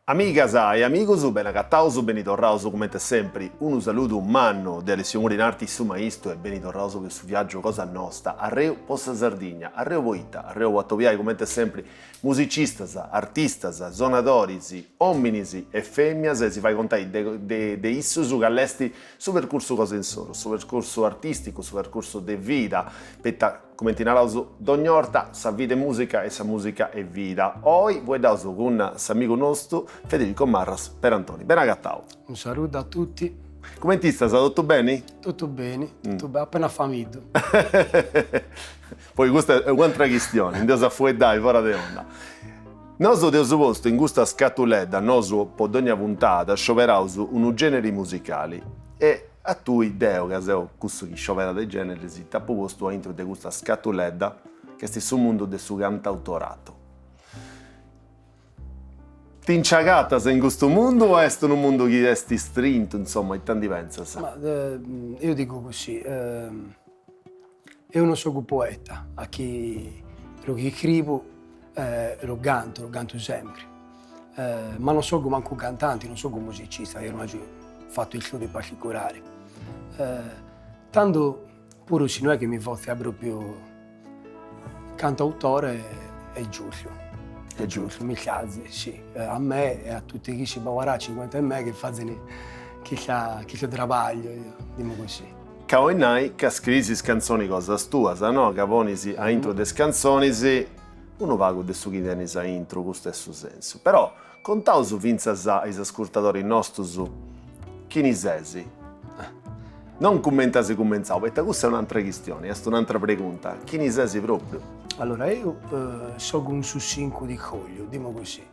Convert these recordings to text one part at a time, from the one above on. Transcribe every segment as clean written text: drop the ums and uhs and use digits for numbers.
Amigas e amigus, beni agataus, beni torraus cumenti sempri. Unu saludu mannu de Alessio Mura in arti su maistu e beni torraus po su viaggiu cosa nosta, arreu po sa Sardigna. Arreu poita? Arreu po atobiai cumenti sempri musicistas, artistas, sonadoris, ominis e femias e si fai contai de de issus call'est su percursu cosa insoru, su percursu artisticu, su percursu de vida, poita Cumenti naraus dogna 'orta, sa vida est musica e sa musica est vida. Oi fueddaus cun s'amigu nostu Federico Marras Perantoni. Beni agatau. Un saludu a tutti. Cumenti istas, totu beni? Totu beni, totu beni, appena famidu. Poi custa est u'antra chistioni, nd'eus a fueddai fora de onda. Nosu dd'eus postu in custa scatuledda, nosu po dogna puntada scioberaus unu generi musicali e A tui, deu ca seu cussu chi scioberat is generis, t'apu postu aintru de custa scatuledda ch'est su mundu de su cantautorato. Ti nci agatas in custu mundu o est unu mundu chi est strintu, insoma, ita ndi pentzas? Ma eo dico così, eo non sogu poeta, a chi lu chi iscrivo lu canto, lu canto sempri, ma non sogu mancu cantanti, non sogu musicista, eo no apo fatu istudi particulari. Tando puru si no est chi mi fotzia propriu cantautore est giustu, est giustu, mi piaxit, sì, a me e a tutti chissi poveracci comente me chi fazin chista chistu trabagliu, dimu così. Ca 'olit nai ca scriis is cantzonis cosas tuas, no? Ca ponis aintru de is cantzonis unu pagu de su chi tenis aintru, custu est su sensu. Però contaus fintzas a is ascurtadoris nostus chini ses. Non cumenti as cumentzau, poita cussa est un'antra chistioni, est un'antra pregunta, chini ses propriu? Allora, eo sogu un sussincu di cogliu, dimu così,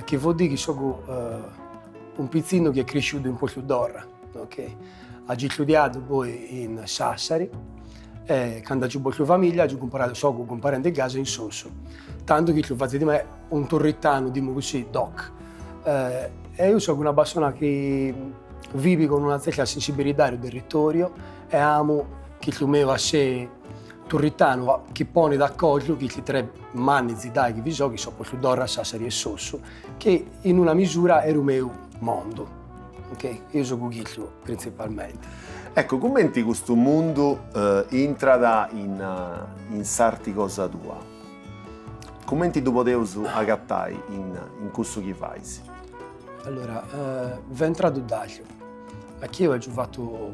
chi vol dì chi sogu un pitzinnu chi est cresciudu in Polludorra, ok? Agiu istudiadu poi in Sassari e cando agiu postu famiglia agiu comporadu sogu comporende casa in Sossu, tantu chi fazit de me un turritanu, dimu così, doc. E eo sogu una persona chi vivi con una zerta sensibilidade al territorio e amo chi su meu a sei turritanu chi ponet a cogliu chi tre mannis dai chi bi so, chi so Polludorra, Sassari e Sossu, chi in una misura est su meu mondo. Ok, eo sogu chissu printzipalmente. Ecco, cumenti custu mundu intrat in in s'arti cosa tua? Cumenti ddu podeus agatai in in cussu chi fais? Allora, v'entradu dagliu. A chi eo agiu fatu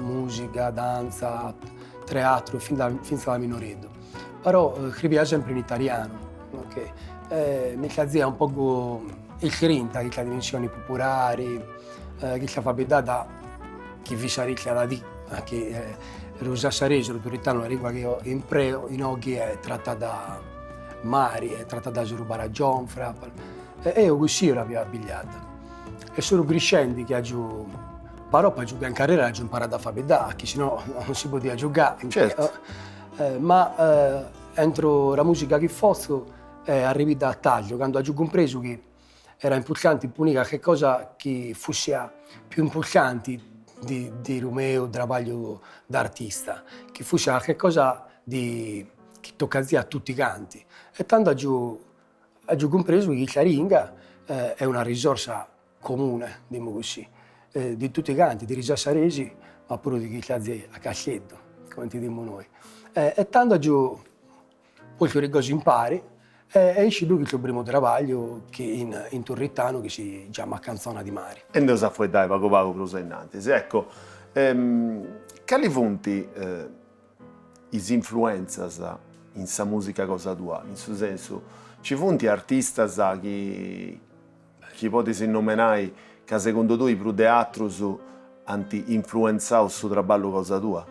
musica, danza, teatru fin da finzas da minoreddu, però scrivia sempre in italianu, ok, e mi praxiat un pogu istrinta custa dimensioni populari, custa faeddada chi fit sa ricchia da di, chi su sassaresu, su turritanu, la lingua chi eo impreo inoghe est tratta da mari, est tratta da su baragionfra, e eo cussi l'aia pigliada. E solu criscendi chi agiu, però po giocare in carrera agiu imparadu a faeddare, chi si no non si podiat giocare. Certo. Ma entro la musica chi fotzo est arrivida a tagliu, cando agiu cumpresu chi era importanti ponni carchi cosa chi fussia più importanti di di lu meu trabagliu d'artista, chi fussia carchi cosa di chi toccaiat a tutti canti. E tando agiu Agiu cumpresu chi sa ringa est una risorsa comune, dimu così, di tutti canti, di is sassaresi, ma puru di chi stazi a Casteddu, cumenti dimu noi. E tando agiu postu is cosas impari e est essidu custu primu trabagliu chi in in turritanu chi si giamat Canzona di mari. E nd'eus a fueddai pagu pagu prus a innantis. Ecco, cali funt is influenzas in sa musica cosa tua, in su sensu, nci funt artistas chi chi podis nomenai ca segundu tui prus de atrus ant influenzau su traballu cosa tua?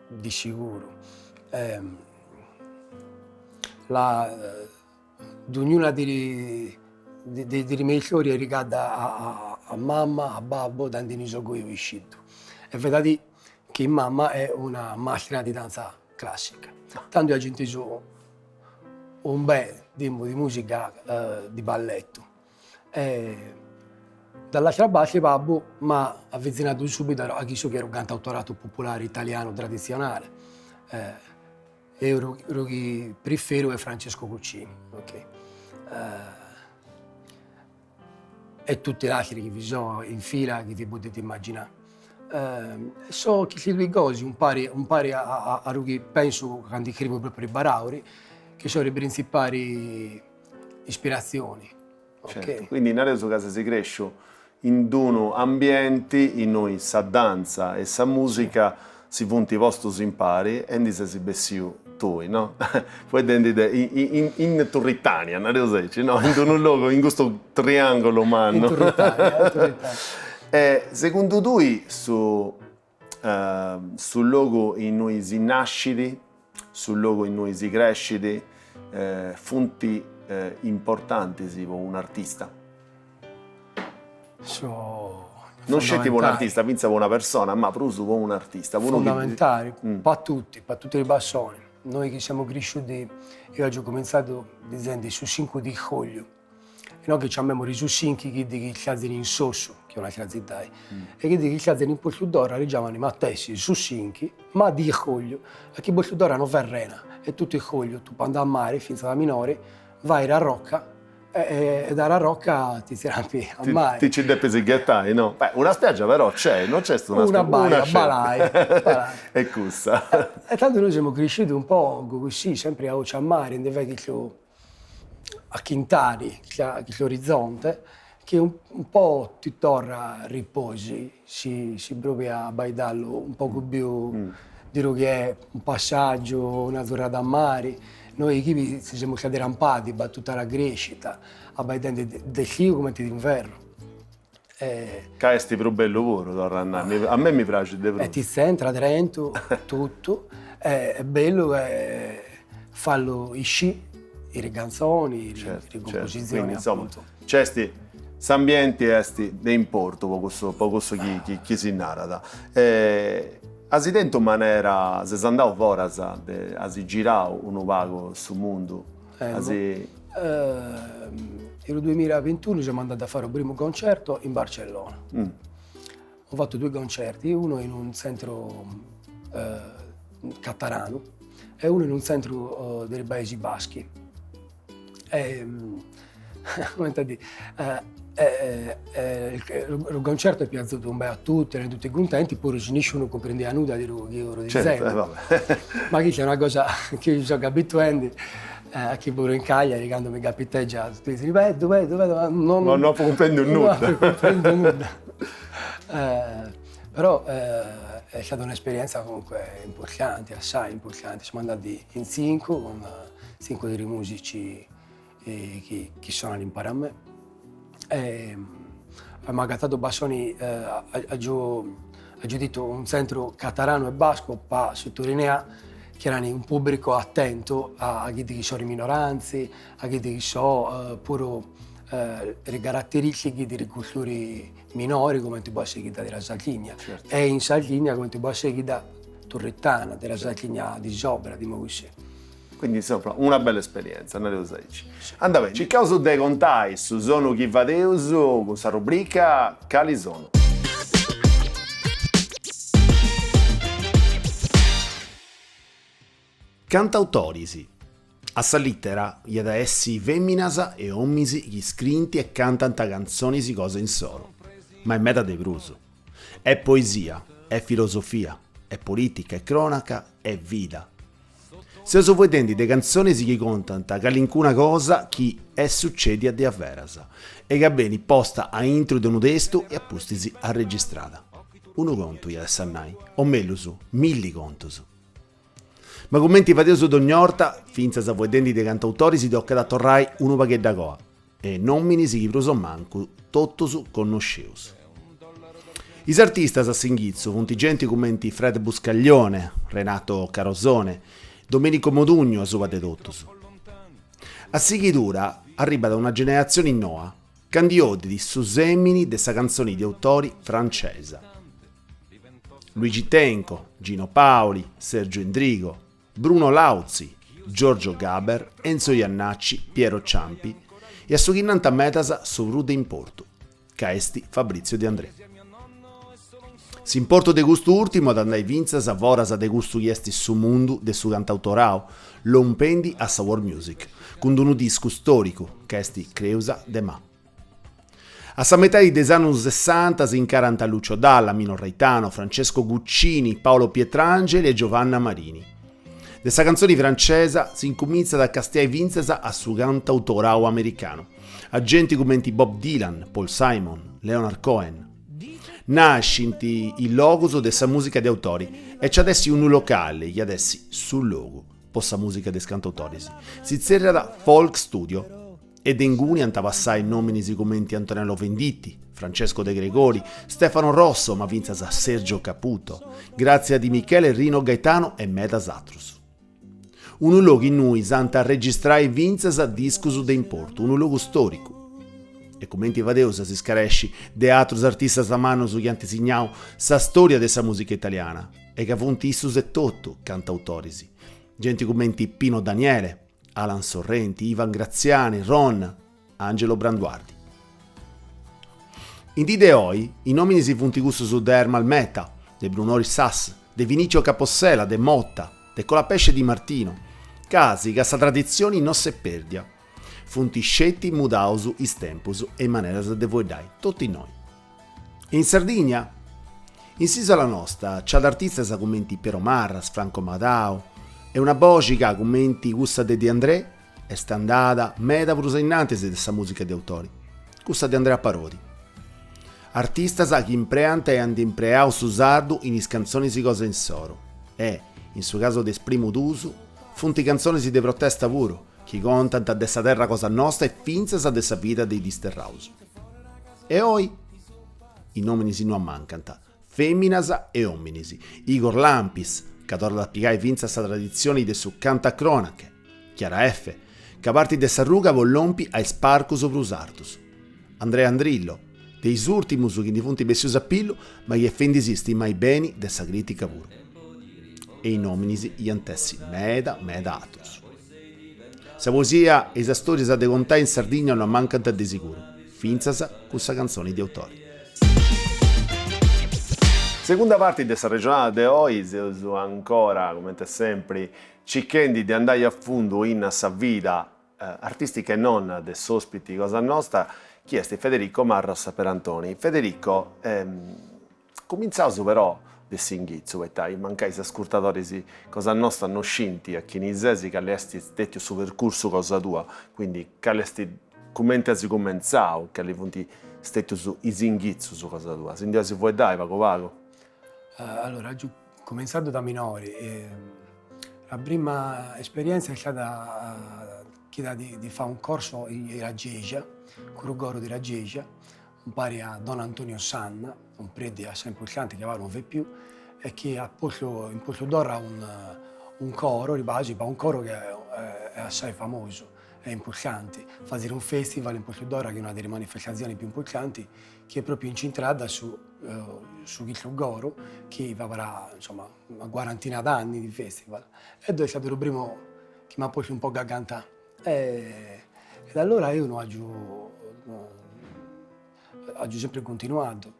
Di siguru. La Dognuna di di di mei storie est ligada a a mamma, a babbu, da ndi sogu eo iscidu. E vedadi chi mamma est una mastra di danza classica, tando agiu intesu un bel dimu di musica di balletto. E dall'altra parte babbu m'at avvizinadu subitu a cussu chi est su cantautorato populare italianu tradizionale Eo lu chi preferu est Francesco Guccini, ok. E tutti l'altri chi vi so in fila chi vi podit immaginare. So chisti dui cosi umpari umpari a a su chi pensu candu iscrivu propriu i parauli, chi sono i printzipali ispirazioni. Certu, quindi nareus ca ses cresciu in d'unu ambienti innui sa danza e sa musica si funt postus impari e ndi ses bessiu tui, no? Fueddendi de in in Turritania, nareus aici, no? In d'unu logu, in custu triangolo mannu. In Turritania, in Turritania. E segundu tui su su logu innui si nascit, su logu innui si crescit, funt importantis po un'artista? So Non sceti po un'artista, fintzas po una persona, ma prus po un'artista. Fondamentali, po tutti, po tutti i persone. Noi chi siamo crisciuti, io aggio cuminzadu dizendi su cincu di jogliu, e no chi ciamemuri su cinchi chiddi chi ll'azini in Sossu, chi è un'altra zittadi, e chiddi chi ll'azini in Polludorra li giamano i matessi su cinchi, ma di jogliu, a chi Polludorra no v'est rena, è tutto jogliu, tu po andai a mari, finzas da minori, vai a rocca E da rocca ti tirampi a mari. Ti ci depis ghettai, no? Beh, una spiaggia però c'è, no c'est una spiaggia? Una baia, Balai, Balai. È cussa. E tandu noi semu crisciuti un po' così, sempri a occiu a mari, ndi fai cussu a chintari cussu orizzonte, chi un po' ti torra riposi, si si provi a abbaidarlu un pocu più di lu chi è un passaggiu, una torrada a mari. Noi chi si semus stati rampati pa tutta la crescita, abbaidendi de istiu cumenti d'inverno. Ca est prus bellu puru, torra a nai, a mei mi praxit de prus. E ti zentra Trentu, totu, est bellu e fallu iscì, i canzoni, i composizioni, appuntu. Nc'est, s'ambienti est de importu po cussu po cussu chi chi si narat. As tentu manera, ses andau foras de, as girau unu pagu su mundu, as. In su duemilaventunu siamo andati a fare u primu concerto in Barcellona. Ho fatto due concerti, uno in un centro catalanu e uno in un centro dei Paesi Baschi. E comente a dì lu concerto è piaciuto un bel a tutti, erano tutti cuntenti, puru si nisciunu cumprendiat nudda de lu chi ero dicendo. Ma chista è una cosa chi mi so abituendi, a chi puru in Cagliari cando mi capitet tutti disin, bellu bellu bellu, ma non non apo cumprendiu nudda. No apo cumprendiu nudda. Però è stata un'esperienza comunque importanti, assai importanti, siamo andati in cincu cun cincu de is musici chi chi sonant impari a me e amus agatadu persone agiu agiu ditu un tzentru catalanu e bascu po suttolineare chi erant un pubbricu attentu a chiddi chi sono i minoranze, a chiddi chi so puru le caratteristiche de le culture minori comente può essere chidda della Sardigna e in Sardigna comente può essere chidda turritana, della Sardigna di sopra, diciamo così. Quindi insoma una bella esperienza, nareus aici. Anda beni, circaus de contai su sonu chi fadeus cun sa rubrica Cali sonu. Cantautoris. A sa lìtera iat a essi fèminas e òminis chi scriint e cantant cantzonis cosa insoru. Ma est meda de prus. Est poesia, est filosofia, est polìtica, est crònaca, est vida. Seus fueddendi de cantzonis chi contant calincuna cosa chi est sucèdia diaveras e ca benit posta a intru de unu testu e a pustis arregistrada. Unu contu iat a essi a nai, o mellus, milli contus. Ma cumenti fadeus dogna 'orta, fintzas fueddendi de cantautoris si tocat a torrai unu pagheddu a coa e nominis chi prus o mancu totus connosceus. Is artistas a s'inghitzu funt genti cumenti Fred Buscaglione, Renato Carosone, Domenico Modugno asuba de totus. A sighidura arribat una generatzioni noa ca ndi 'oddit su sèmini de sa cantzoni de autori francesa. Luigi Tenco, Gino Paoli, Sergio Endrigo, Bruno Lauzi, Giorgio Gaber, Enzo Jannacci, Piero Ciampi e a su chi nant medas su prus de importu, ca est Fabrizio De André. S'importu de custu ùrtimu at andai fintzas foras de cussu chi est su mundu de su cantautorau, lompendi a sa world music, cun unu discu stòricu, ca est Creuza de Mà. A sa metadi de is annus sessanta si incarant Lucio Dalla, Mino Reitano, Francesco Guccini, Paolo Pietrangeli e Giovanna Marini. De sa cantzoni francesa si incumintzat a castiai fintzas a su cantautorau americanu, a genti cumenti Bob Dylan, Paul Simon, Leonard Cohen. Nascint is logus de sa musica de autori e nci at essi unu locali chi at essi su logu po sa musica de is cantautoris. Si tzerriat Folk Studio e de inguni ant a passai nominis cumenti Antonello Venditti, Francesco De Gregori, Stefano Rosso ma fintzas Sergio Caputo, Grazia Di Michele, Rino Gaetano e medas atrus. Unu logu innui s'ant a registrai fintzas discus de importu, unu logu storicu. E cumenti fadeus a si scaresci de atrus artistas mannus chi ant signau sa storia de sa musica italiana e ca funt issus etotu cantautoris, genti cumenti Pino Daniele, Alan Sorrenti, Ivan Graziani, Ron, Angelo Branduardi. In dì de oi, is nominis funt cussus de Ermal Meta, de Brunori Sas, de Vinicio Capossela, de Motta, de Colapesce Dimartino, casi ca sa traditzioni no s'est perdia. Funt sceti mudaus is tempus e is maneras de fueddai, totu innoi. E in Sardigna? In s'isola nosta nci at artistas cumenti Piero Marras, Franco Madau e una boxi ca, cumenti cussa de De André, est andada meda prus a innantis de sa mùsica de autori, cussa de Andrea Parodi. Artistas chi impreant e ant impreau su sardu in is cantzonis cosa insoru e, in su casu de is primu duus, funt cantzonis de protesta puru, chi contant de sa terra cosa nosta e fintzas de sa vida de is disterraus. E oi? Is nominis no ammancant, feminas e ominis, Igor Lampis, ca torrat a pigai fintzas sa traditzioni de su cantacronache, Chiara Effe, ca partit de sa ruga po lompi a is parcus prus artus, Andrea Andrillo, de is urtimus chi ndi funt bessius a pillu ma chi est fendi-sì stimai beni de sa critica puru. E is nominis iant essi meda meda atrus. Sa poesia e is storias de contai in Sardigna no ammancant de siguru, fintzas cun sa cantzoni de autori. Segunda parti de s'arrexonada de oi, seus ancora, comente sempri, circhendi de andai a fundu in sa vida artistica e non de s'ospiti cosa nosta, chi est Federico Marras Perantoni. Federico, Cumintzaus però de s'inghitzu, poita mancai is ascurtadoris cosa nosta no scint a chini ses, cali est stetiu su percursu cosa tua, quindi cali est, cumenti as cumentzau, cali funt stetius is inghitzus cosa tua, si ndi 'olis fueddai pagu pagu? Allora, agiu cumentzadu da minori, la prima esperienza è stata chida di fai un corso in Raggeja, cun su coro di Raggeja, Umpari a Don Antonio Sanna, un predi assai importanti chi ora non v'è più, e chi at postu in Ponteddu un un coro, di basi, ma un coro che è assai famosu e importanti. Fazit un festival in Ponteddu chi è una delle manifestazioni più importanti, chi è propriu incentrada su su custu coro, chi avrà, insomma, una quarantina d'anni di festival. E ddoi è stadu su primu chi m'at postu un pogu a cantà E da allora eo no agiu agiu sempre continuadu,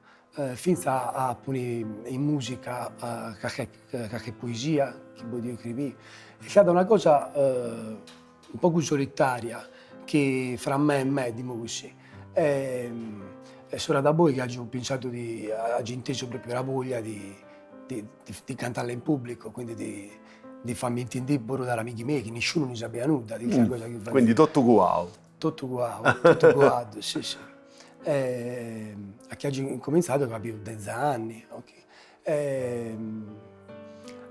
finzas a ponni in musica carchi carchi poesia chi podio iscrivi. Est istada una cosa u pagu solitaria chi fra me e me, dimu così. E solo daboi chi agiu pensadu di agiu intesu propriu la voglia di di cantalla in pubblico, quindi di Di fammi intendi puru da amici miei chi nisciunu ndi sapiat nudda de sa cosa chi fadia. Quindi totu cuau. Totu cuau, totu cuadu, sì sì. A chi agiu incominzadu avia dex'anni, ok.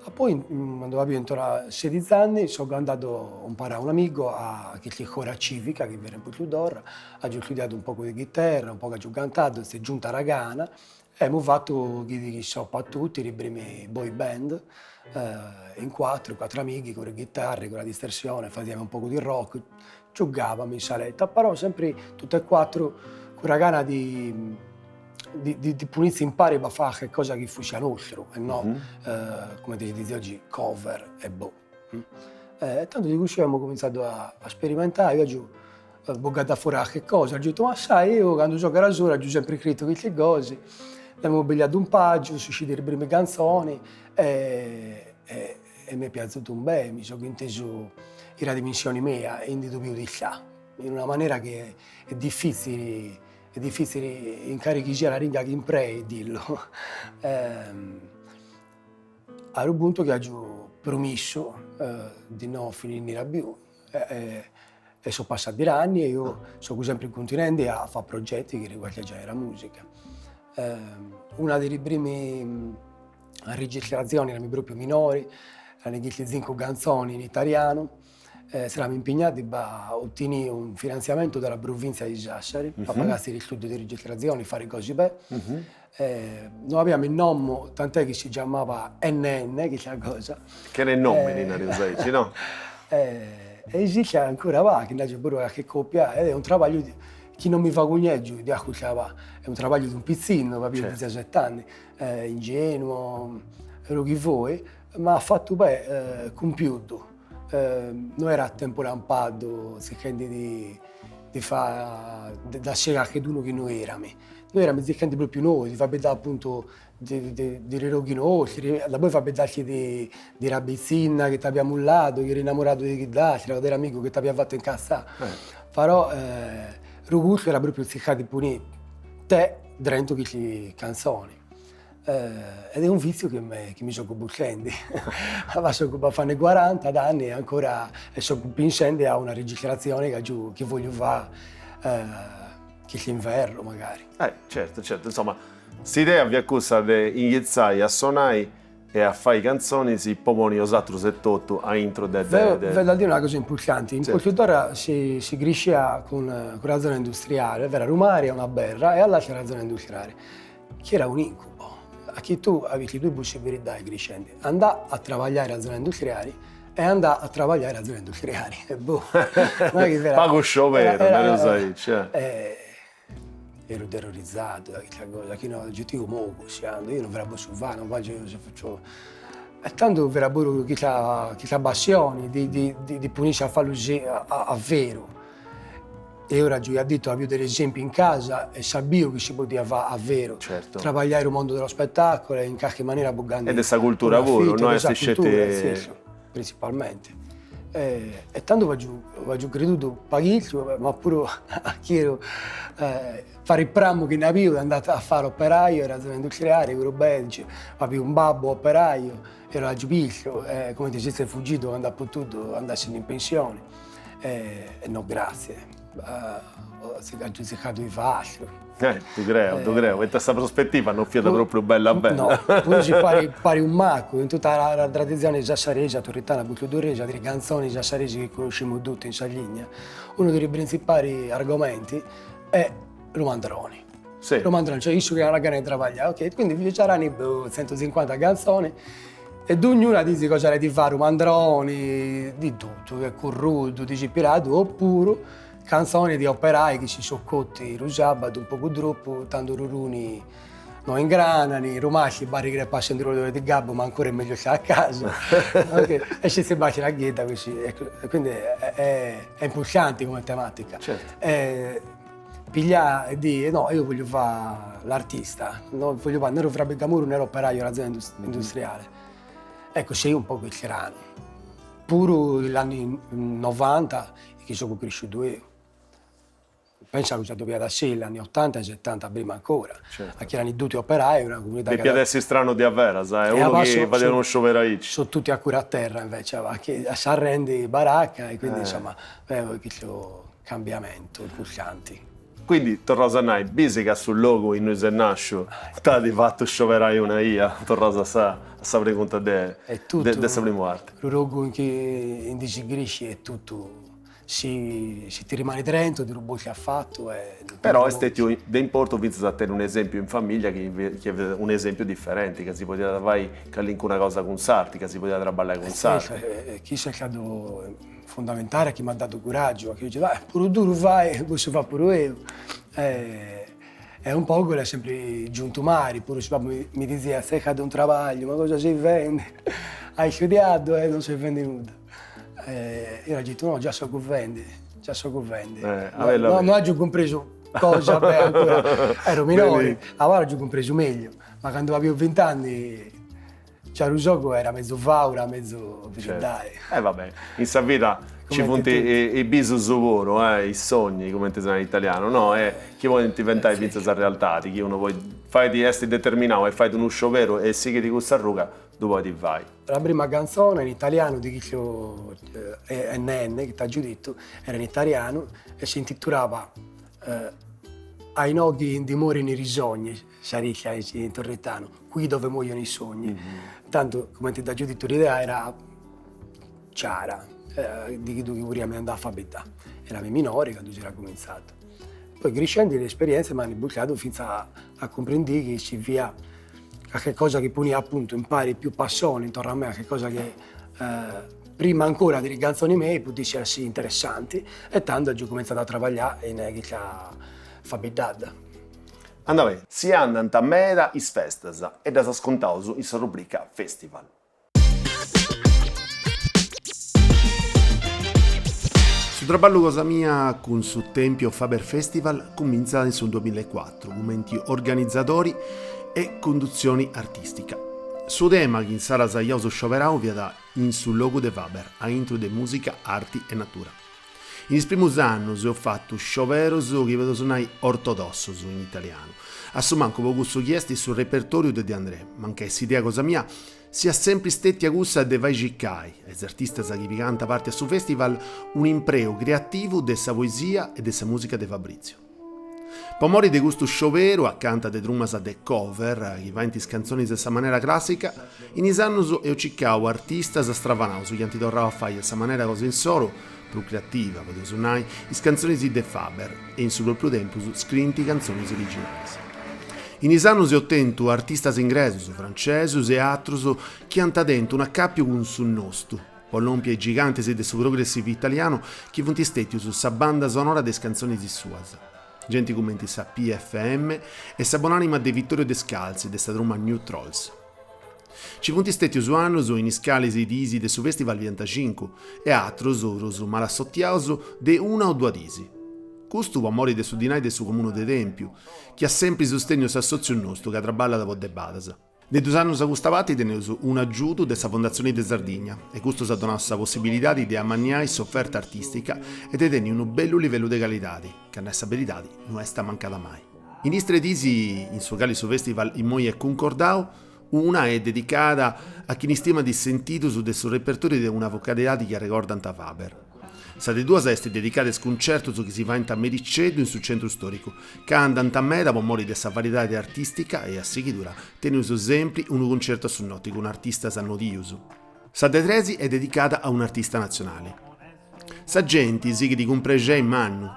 A poi candu avia intorno a sedixi anni so andadu umpare a un'amigu a s'iscola civica chi fiat in Ponteddu, agiu istudiadu un pogu de chiterra, un pogu agiu cantadu, s'est giunta sa gana E amus fatu chi so pa tutti li primi boy band, in cuatru, cuatru amichi con le chitarre, con la distorsione, fadiamus un pogu di rock, giogavamus in saletta, però sempri tutti e cuatru cun sa gana di di di ponirsi impari po fai cosa chi fussit a nostru e no cumenti si dizi oggi cover e boh. E tandu de cussu amus cuminzadu a sperimentai, eo agiu bogadu a fora carchi cosa, agiu nau, ma sai, eo candu so ancora solu agiu sempre iscritu custi cosi, nd'amus pigliadu un pagiu, sunt essidas is primas canzoni e e m'est piaciutu un beni, mi so intesu in sa dimensioni mia e ndi ddu biu di là, in una manera chi est difitzili. Est difitzili in cali chi siat lingua chi imprei dillu. A unu puntu chi agiu promissu di no finiri più e so passati anni e io so sempri continuendi a fai progetti chi riguardant la musica. Una de is primi registrazioni erami propriu minori, erant chinticincu canzoni in italianu S'eramu impignati a ottenì un finanziamento dalla provincia di Sassari pa pagai gli studi di registrazioni, fari cosi beni. No aviamu il nomu, tant'è chi si giamava NN chista cosa. Chene nomini, nareus aici, no? E esistit ancora va, chi nd'agiu puru carchi copia, ed è un trabagliu chi non mi vergogno di accussì è un trabagliu di un pitzinnu, avia diciasett'anni, ingenuo, quello chi voi, ma fatu beni, cumpiudu No era a tempu lampadu tzirchendi di di fai de essere cachedunu chi no erami. Noi erami tzirchendi propriu noi, di faeddai appuntu de de de i roghi nostri, daboi faeddasti di di una pitzinna chi t'aviat mulladu, chi eri innamoradu de chidd'atera, o de un'amigu chi t'aviat fatu incassai. Però su gustu era propriu tzircai di ponni te dentro chisti canzoni Ed est un vitziu chi mi chi mi so buschendi. So a fai quarant'anni e ancora so pensendi a una registrazioni chi agiu chi vogliu fai chist'inverno magari. Eh certu certu, insoma s'idea fiat cussa de inghitzai a sonai e a fai cantzonis po ponni 'osatrus etotu aintru de de. V'est da dì una cosa importanti, in Pontedera si si criscia cun cun una zona industriale, v'era lu mari a una berra e all'atera la zona industriale Chi era un incubo, a chi tu avisti due possibilità criscendi, andà a travagliare a zona industriali e andà a travagliare a zona industriali e boh. Non è chi era Pagu scioberu, nareus aici. Eru terrorizzadu da custa cosa, chi no, giutiu mogu si andu, io non ve la posso fare, non faccio se faccio. E tandu fiat puru custa custa passioni di di di poniri a fallu a veru E ora agiu detto aviu degli esempi in casa e sabiu chi si podiat fai a veru. Certo. Trabagliai su mondo dello spettacolo e in carchi manera bugandi E de sa cultura puru, no est sceti. Principalmente. E tandu agiu agiu credudu paghicciu, ma puru a chie fari prammu chi nd'aviu de andai a fare operaio in zona industriale, puru belgiu, aviu un babbu operaio, ero agiu bistu cumenti si est fugidu candu at potudu andassindi in pensioni E no gratzie, agiu tzircadu 'e fai atru. Eh, ddu creu, ddu creu, poita sa prospetiva non fiat propriu bella bella. No, puru si pari pari u macu, in tutta la tradizione sassaresa, turritana, pulciudurresa, de is canzonis sassaresi chi connoscimu tutti in Sardigna, unu de is printzipali argomenti est lu mandroni. Si. Lu mandroni, cioè issu chi at gana 'e trabagliai, ok, quindi nc'erant centocincuanta canzonis E dognuna dizi cosa di fare u mandroni, di tutto, che corrudu, disipiradu, oppuru canzoni di operai chi si so cotti lu sabadu un pocu troppu, tandu ruruni no ingranani, rumasci parri chi passendi unu di gabbu, ma ancora è meglio stare a casa, e si si baci la ghedda così, ecco, quindi è è importanti come tematica. Certo. Piglià e di no, io voglio fare l'artista, no voglio fare né lu frabigamuru né l'operaio della zona industriale. Ecco, sei un poco stranu. Puru in l'anni novanta, chi so cresciutu eo. Pensa cosa ddoe fiat a l'anni ottanta e settanta prima ancora. Certo. A chi erano tutti operai, una comunità Depiat essi stranu diaveras, eh, unu chi fadiat unu scioberu aici. Sono tutti ancora a terra invece, chi s'arrendi baracca e quindi insomma, custu Cambiamentu importanti. Quindi, torraus a nai, bisi ca su logu innui ses nasciu t'at fatu scioberai una 'ia, torraus a sa a sa pregunta de de sa primu parti. Su logu in chi indi si crisci est totu, si si ti rimani dentro ti ddu porti a fatu e Però est stetiu de importu fintzas a tenni un'esempiu in familia chi chi fiat un'esempiu differenti, ca si podiat fai calincuna cosa cun s'arti, ca si podiat traballai cun s'arti. Chissu est stadu Fondamentale chi m'at dadu curaggiu, chi dice, va, puru tui lu fai, cussu fa puru eu. E un poco l'est sempri giuntu mari, puru si babbu mi dizia, tzercadi un trabagliu, ma cosa sei fendi? Hai studiadu e non sei fendi nudda. E io apo detto, no, già so fendi, già so fendi. No, no agiu cumpresu cosa, beh, ancora ero minore, ora agiu cumpresu meglio, ma candu avio vint'anni. Già su giogu era mezu faula, mezu beridadi. E va bene, in sa vida ci funt is bisus puru, eh, i sogni, cumenti si narat in italianu, no? E chi podint diventai fintzas realtadi, chi unu poi fait, est determinau e fait unu scioberu e sighit cussa arruga, ddu podit fai. La prima canzone in italiano di chicchio NN, chi t'aggio dittu, era in italianu e si intitulava A inoghi indi morini ri sogni, sa ricchia in turritanu, qui dove muoiono i sogni. Tantu, cumenti t'aggio dittu, l'idea era ciara, di chiddu chi vuriami andai a fai a Erami minori candu si era cuminzatu. Poi criscendi le esperienze m'ant bucciadu finzas a cumprendì chi ci fiat Calche cosa chi poniat appuntu impari più passione intorno a me, calche cosa chi prima ancora de is canzoni mei pudissi essi interessanti e tando agiu cuminzadu a trabagliai in custa fabiddada. Anda beni. Si andant meda is festas e ddas ascuntaus in sa rubrica Festival. Su traballu cosa mia cun su Tempio Faber Festival cumintzat in su duemillaecuatru cumenti organizadori e cundutzioni artistica. Su tema chi insaras aiaus scioberau fiat In su logu de Faber, aintru de musica, arti e natura. In is primus annus eus fatu scioberus chi podeus nai ortodossus in italianu, a su mancu po cussu chi est su repertoriu de De André, mancai s'idea cosa mia siat sempri stetia cussa de fai circai a is artistas chi pigant parti a su festival un'impreu creativu de sa poesia e de sa musica de Fabrizio. Po mori de custu scioberu acanta de trumas de cover chi faint is cantzonis a sa manera clàssica, in is annus eus circau artistas stravanaus chi ant torrau a fai a sa manera cosa insoru, prus creativa podeus nai, is cantzonis de Faber e in su pròpriu tempus scrint cantzonis originalis. In is annus eus tentu artistas ingresus, francesus e atrus chi ant tentu un'acàpiu cun su nostu, po lompi a is gigantis de su progressive italianu chi funt stètius sa banda sonora de is cantzonis suas, genti cumenti sa PFM e sa bonànima de Vittorio De Scalzi de sa truma New Trolls. Ci funt stètius annus in is calis is diis de su festival fiant cincu e atrus, prus malassotiaus, de una o duas diis. Custu po mori de su dinai de su Comunu de Tèmpiu, chi at sempri sustènniu s'assòtziu nostu ca traballat po de badas. De dus annus a custa parti teneus un'agiudu de sa Fondatzioni de Sardigna e custu s'at donau sa possibilidadi de amanniai s'oferta artistica e de tenni unu bellu livellu de calidadi, ca a nai sa beridadi no est amancada mai. In is tres diis in su cali su festival immoi est cuncordau, una est dedicada a chini stimat is sentidus de su repertoriu de una vocalidadi chi arregordant Faber. Sa de duas est dedicada a is cuncertus chi si faint a mericeddu in su centru storicu, ca andant meda po mori de sa variedadi artistica e a sighidura teneus sempri unu cuncertu a su noti cun artistas nodius. Sa de tres est dedicada a un'artista natzionali. Sa genti sighit cun prexei mannu.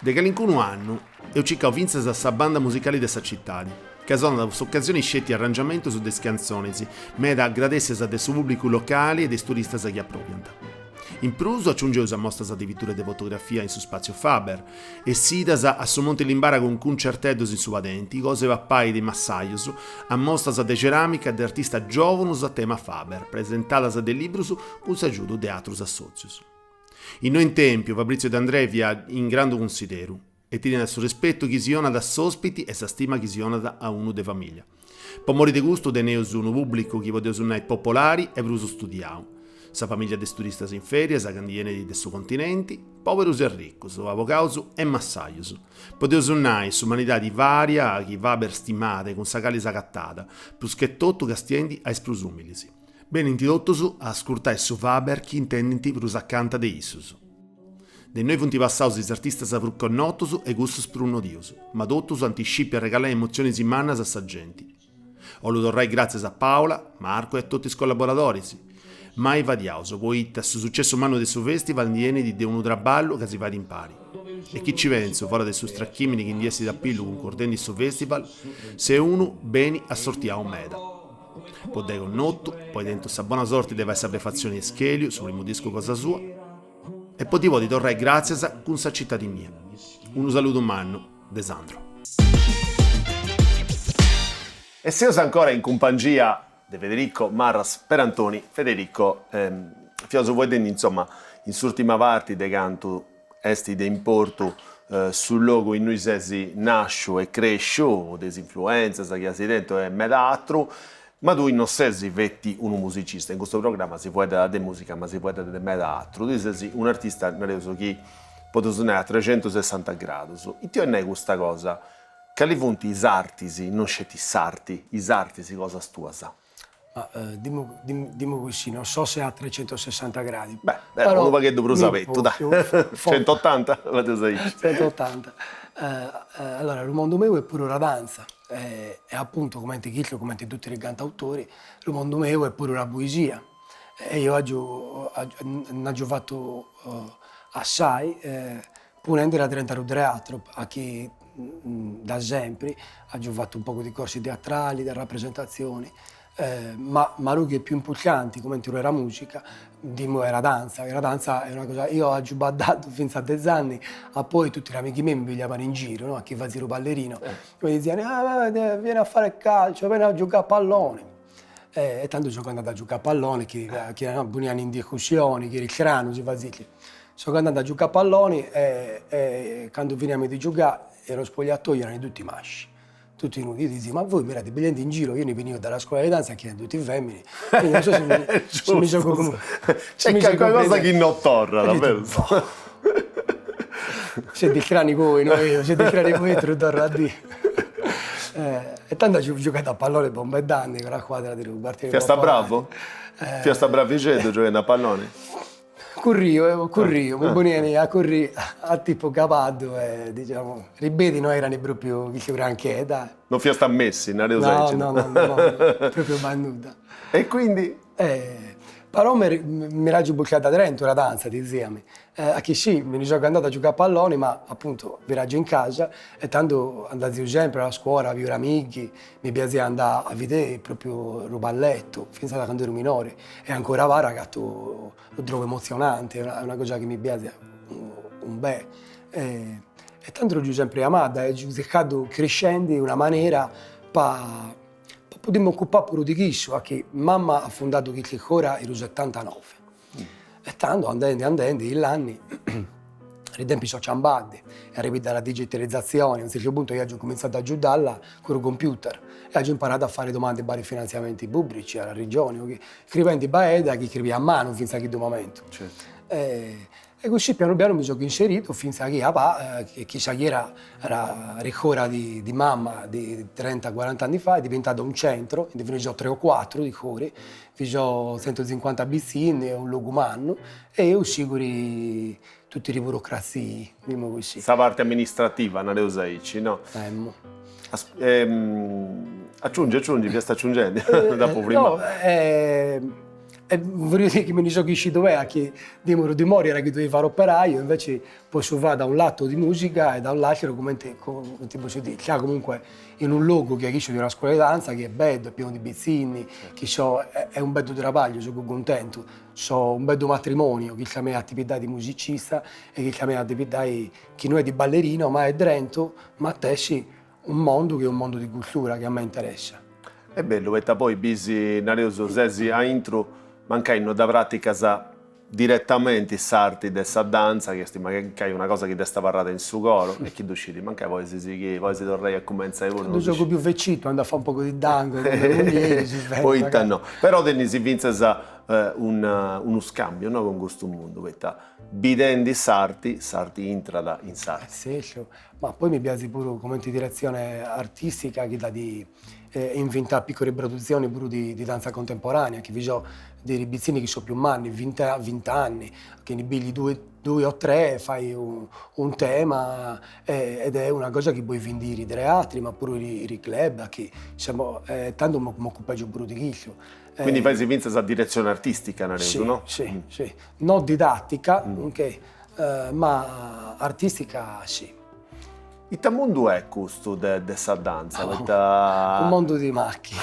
De calincunu annu eus circau fintzas a sa banda musicali de sa citadi, ca sonat po s'ocasioni sceti arrangiamentus de is cantzonis, meda agradèssias de su pùblicu locali e de is turistas chi aprobiant. In prus aciungeus ammostas de pitura e de fotografia in su Spazio Faber, essidas a su Monti Limbara cun cuncerteddus in su padenti, cosa 'e papai de is massajus, ammostas de ceràmica de artistas giòvunus a tema Faber, presentadas de librus cun s'agiudu de atrus assòtzius. Innoi in Tèmpiu, Fabrizio De André fiat in grandu cunsideru e teniat su respetu chi si 'onat a s'òspiti e sa stima chi si 'onat a unu de famìlia. Po mori de custu teneus unu pùblicu chi podeus nai popolari e prus studiau. Sa famìlia de is turistas in fèrias ca ndi 'enit de su continenti, pòberus e arricus, avocaus e massajus. Podeus nai s'umanidadi vària chi Faber stimàt e cun sa cali s'agatàt, prus che totu castiendi a is prus ùmilis. Benint totus a ascurtai su Faber chi intendint prus acanta de issus. De innoi funt passaus is artistas prus connotus e cussus prus nodius, ma totus ant scìpiu arregalai emotzionis mannas a sa genti. 'Ollu torrai gràtzias a Paola, Marco e a totu is collaboradoris. Mai fadiaus, poita su sucessu mannu de su festival ndi 'enit de unu traballu ca si fait impari. E chi ci pentzu, fora de su strachìmini chi ndi essit a pillu cuncordendi su festival, seu unu beni assortiau meda. Po dd'ai connotu, po ai tentu sa bona sorti de fai sa prefatzioni 'e Schèliu, su primu discu cosa sua, e po ddi podi torrai gràtzias cun sa citadi mia. Unu saludu mannu de Sandro. E seus ancora in cumpangia de Federico Marras Perantoni. Federico, fiaus fueddendi insoma in s'urtima parti de cantu est de importu su logu innui ses nasciu e cresciu, de is influenzas chi as tentu e meda atru. Ma tui no ses feti unu musicista, in custu programma si fueddat de musica ma si fueddat de meda atru, tui ses un'artista, nareus chi podeus nai a trexentusessanta gradus. Ita 'olit nai custa cosa? Cali funt is artis, non sceti s'arti, is artis cosas tuas? Ma dimu dimu così, non so se a trecentosessanta gradi. Beh, però unu pagheddu prus abetu, dai. Centottanta, fadeus aici. Centottanta. Allora, su mundu meu est puru la danza e appuntu cumenti Chicco, cumenti tutti i cantautori, su mundu meu est puru la poesia e eo agiu nd'agiu fatu assai ponendila drent'a lu teatru, a chi da sempri agiu fatu un pocu di corsi teatrali, de rapresentazioni, ma ma lu chi è più importanti, cumenti lu est la musica, dimu est la danza, la danza est una cosa, io agiu baddadu finzas a dex'anni, a poi tutti gli amici miei mi pigliavano in giro, no, a chi fazio lu ballerino, mi diziano, ah vieni a fare calcio, vieni a giocare a pallone E tando so andadu a giocare a pallone, chi chi ponian in discussione, chi era stranu si fazit. So andadu a giocare a pallone e e cando finiamus de giocare e lo spogliatoio erano tutti masci, tutti nudi, io dizio, ma voi mi pigliende in giro, io ne venivo dalla scuola di danza chi erano tutti femmine, quindi non so se mi se mi so C'è calincuna cosa chi no torrat, berus? Seti strani voi, no io, seti strani voi ti ddu torru a dì. E tando agiu giogadu a pallone po meda anni cun una squadra de su quartieri Fiasta bravu? Fiasta bravixeddu gioghendi a palloni? Currio, currio, mi ponian a curri a tipu cabaddu e diciamo, i piedi no erano propriu cussu granchè, dai. Non fiasta Messi, nareus aici. No, no, no, no, propriu mai nudda. E quindi? Però mi l'agiu bucada drentu la danza, diziami. A chi sì, mi ndi so andadu a giocare a palloni, ma appunto viraggio in casa e tando andazio sempre a scuola, a biere amici, mi piazia andà a bidere propriu lu ballettu, finzas da candu ero minore e ancora ragatu lu trovo emozionante, è una cosa chi mi piazia un bè. E tando l'agiu sempre amada e agiu chircadu crescendi una manera pa Po podi m'ocupai puru di cussu, a chi mamma at fundadu Chilchicora in su setantanove e tando andendi andendi is anni i tempi so ciambadi e arrivida la digitalizzazione, a un certu puntu io agiu cuminzadu a agiudalla cun su computer e agiu imparadu a fare domande po is finanziamenti pubblici a sa regioni, o chi, scrivendi meda chi scrivia a manu finzas a cuddu momentu. E così pianu pianu mi so inseritu finzas chi apa chi sa chi era ricora di di mamma di trenta quarant'anni fa è diventata un centro, ndi bi so tres o cuatru di cori, bi so centocincuanta pitzinni, est unu logu mannu e eo sigo tutti li burocrazii, dimu così. Sa parte amministrativa, nareus aici, no? Emmo. Aciungi, aciungi, fiast aciungendi, dd'apu frimau. No E voglio dire chi mi ndi so chiscidu beni, chi dimu di mori era chi dovia fare operaio, invece possu fai da un lato di musica e da un l'altro cumenti cumenti possu diri, ca comunque in un logu chi est cussu di una scuola di danza chi est bellu, est pienu di pitzinni, chi so est un bellu trabagliu, so cuntentu, so un bellu matrimonio chi sa mea attividadi di musicista e chi sa mea attividadi chi no est di ballerino ma est drentu matessi un mondo chi est un mondo di cultura chi a mei interessa. Est bellu poita poi bis, nareus, ses aintru, mancai no dda praticas diretamenti s'arti de sa danza, chi est mancai una cosa chi t'est abarrada in su coro, e chi ddu scit, mancai podis sighiri, podis torrai a cumentzai puru. Candu sogu più vecittu andu a fai un poco di tango cun mia muglieri, si fait. Poita no. Però tenis fintzas unu scambiu, no, cun custu mundu, poita bidendi s'arti, s'arti intrat in s'arti. Certu, Ma poi mi piaxit puru cumenti diretzione artistica chi dat di inventà piccole produzioni puru di di danza contemporanea, chi bi so dei pitzinni chi so più manni, vint'anni, chi ndi pigli due due o tre fai un tema ed è una cosa chi poi vendiri in teatri, ma puru in i club, chi insomma tandu m'occupaio puru di cussu. Quindi fais fintzas sa diretzione artistica, nareus, no? Sì, sì, no didattica, ok Ma artistica sì. Ita mundu est custu de de sa danza, poita. Unu mundu di macchi.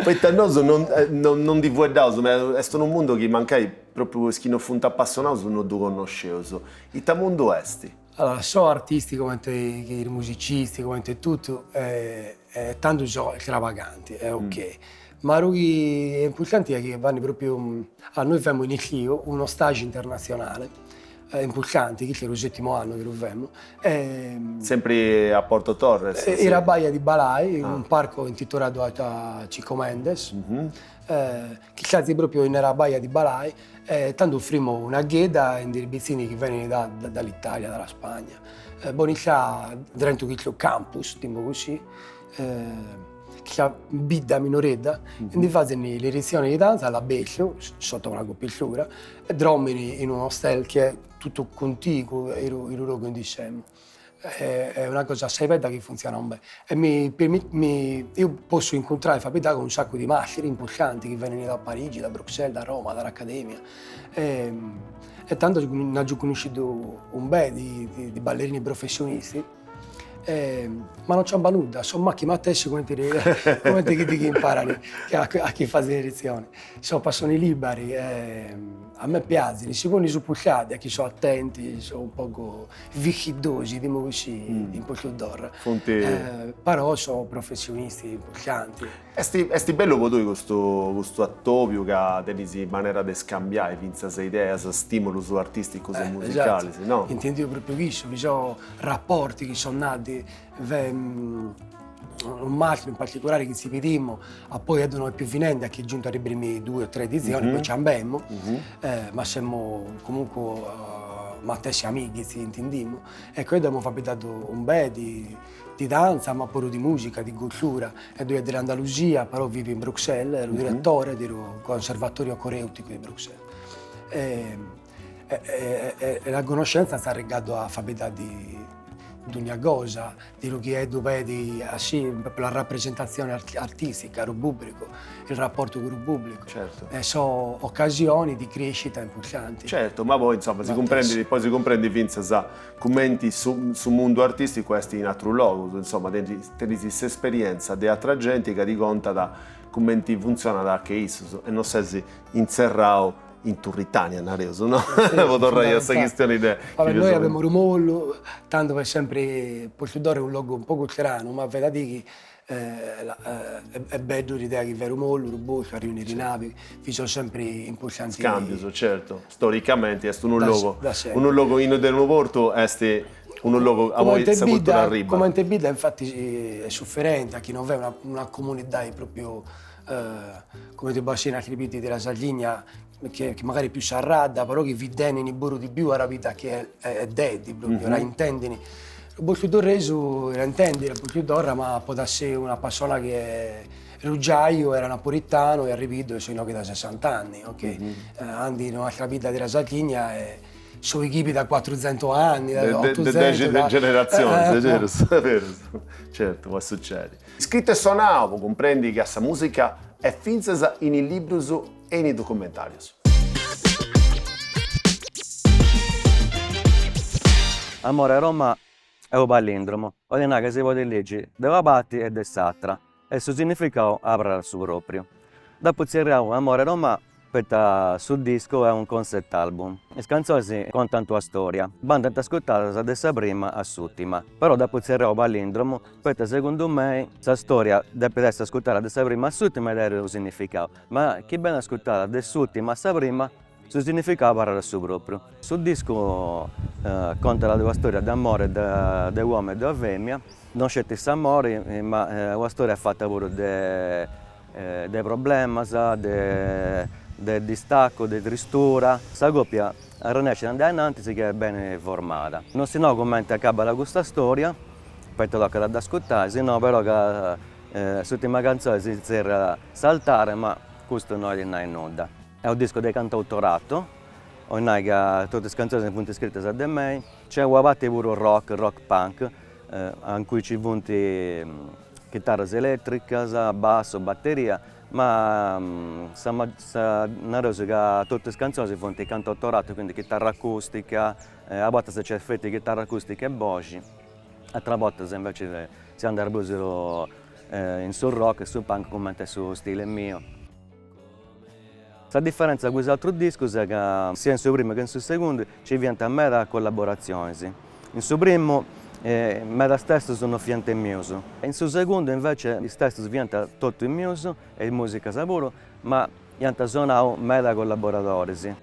Poita nosu non non ndi fueddaus meda, est unu mundu chi mancai propriu is chi non funt apassionaus non ddu connosceus. Ita mundu est? Allora, so artisti comente is musicisti, comente totu, e tandu so stravaganti, è ok. Ma su chi est importanti est chi fanno propriu, allora noi femus in istiu uno stage internazionale. importanti, chi est su settimu annu chi lu femu. Sempri a Porto Torres? In sa Baia di Balai, un parco intitoladu a Chico Mendes, chi stazi propriu in sa Baia di Balai, e tando offrimo una ghedda a is pitzinni chi benint dall'Italia, dalla Spagna. Ponint là dentro custu campus, dimo così, custa bidda minoredda, e ndi fazint le lezioni di danza all'abertu, sotto una copertura, e drommini in unu hostel chi est tutto contiguo in su logu in ddi semu. Est una cosa assai bella chi funtzionat beni. E mi mi io possu incuntrai faeddai cun un saccu di mastri importanti chi benint da Parigi, da Bruxelles, da Roma, dall'Accademia. E e tando nd'agiu connoscidu un bel di ballerini professionisti ma non ciamba nudda, so macchi matessi cumenti cumenti chiddi chi imparant, a chi fazint le lezioni. So persone liberi e a me piaxit, si ponni su puxadi a chi so attenti, so un pogu vichidosi, dimo così, in Poggiotorra. Funt. Però so professionisti importanti. Est est bellu po tui custu custu atobiu ca tenis manera de scambiai fintzas ideas, stimulus artisticus e musicalis, no? Intendiu propriu cussu, chi so rapporti chi so nati un mastru in particolare chi si bidimu, a poi no est più finendi a chi giuntu a is primi due o tre edizioni, poi ci andemmu, ma semu comunque matessi amighis si intendimu, ecco e amu faeddadu un bel di di danza ma puru di musica, di cultura, e ddoi est de l'Andalusia, però vivi in Bruxelles, est u direttore de su conservatorio coreutico di Bruxelles. E e la conoscenza s'at arrigadu a faeddai di dogna cosa, di lu chi ddu pedit assi la rappresentazione artistica, lu pubblicu, il rapporto cun lu pubblicu. Certo. E so occasioni di crescita importanti. Certo, ma poi insomma si cumprendit, poi si cumprendit fintzas cumenti su su mundu artisticu est in atrus logus, insomma tenis s'esperienza de atra genti ca ti contat cumenti funtzionat che issus e no ses intzerrau in Turritania, nareus, no? Po torrai a sa chistioni de. Vabbè, noi abbiamo unu mollu, tando est sempri, Pontidora est unu logu un pogu stranu, ma fait a dì chi est bellu l'idea chi fait unu mollu, unu portu, arrivint is navi, chi sono sempri importanti. Scambius, certu, storicamenti est unu logu, unu logu in de unu portu est unu logu a oi sa cultura arribat. Comente bidda infatti est sufferente, a chi non fait una comunidadi propriu Cumenti po essi in atri biddi de la Sardigna chi magari più serrada, però chi vi tenint puru di più a sa bidda chi est de propriu, la intendint. Su Portudorresu la intendit Portudorra, ma podit essi una persona chi est giaiu, era napolitanu e arrividu e seu inoghe da sessant'anni, ok? Andi in un'altra bidda de la Sardigna e so chi da cuatruzentu anni, da ottuzentu. De dexi generatzionis, est berus, certu, podit sucedi. Scritu e sonau po cumprendi ca sa mùsica est fintzas in is librus e in is documentàrius. Amore Roma est unu palindromu, 'olit nai ca si podit ligi de una parti e de s'atra e su significau abarrat su propriu. Dd'apu tzerriau Amore Roma poita su discu est un concept album. Is cantzonis contant una storia, bandant ascurtadas de sa prima a s'ùrtima. Però dd'apu tzerriau palindromu poita segundu mei sa storia depit essi ascurtada de sa prima a s'ùrtima e teniri unu significau, ma chi benit ascurtada de s'ùrtima a sa prima su significau abarrat su propriu. Su discu contat de una storia de amore de u'omini e de una femina, non sceti s'amori ma una storia fata puru de de problemas, de de distaccu, de tristura. Sa coppia arrennescit a andai ananti si chi est beni formada. Non si nau cumenti acabat custa storia, poita tocat a dd'ascurtai, si nau però ca s'urtima cantzoni si zerriat Saltare, ma custu no 'olit nai nudda. Est unu discu de cantautorato, 'olit nai ca totu is cantzonis funt scritas de mei. Nc'est una parti puru rock, rock punk, in cui ci funt chitarras eletricas, bassu, batteria, ma sa nareus ca totu is cantzonis funt cantautorato, quindi chitarra acustica, a bortas nc'est feti chitarra acustica e boxi, ateras bortas invecias si andat prus in su rock e su punk cumenti est su stile miu. Sa diferentza cun is atrus discus est ca sia in su primu che in su segundu nci fiant meda collaboratzionis. In su primu medas testus no fiant mius, in su segundu invece is testus fiant totu is mius e is musicas puru, ma iant sonau meda collaboradoris.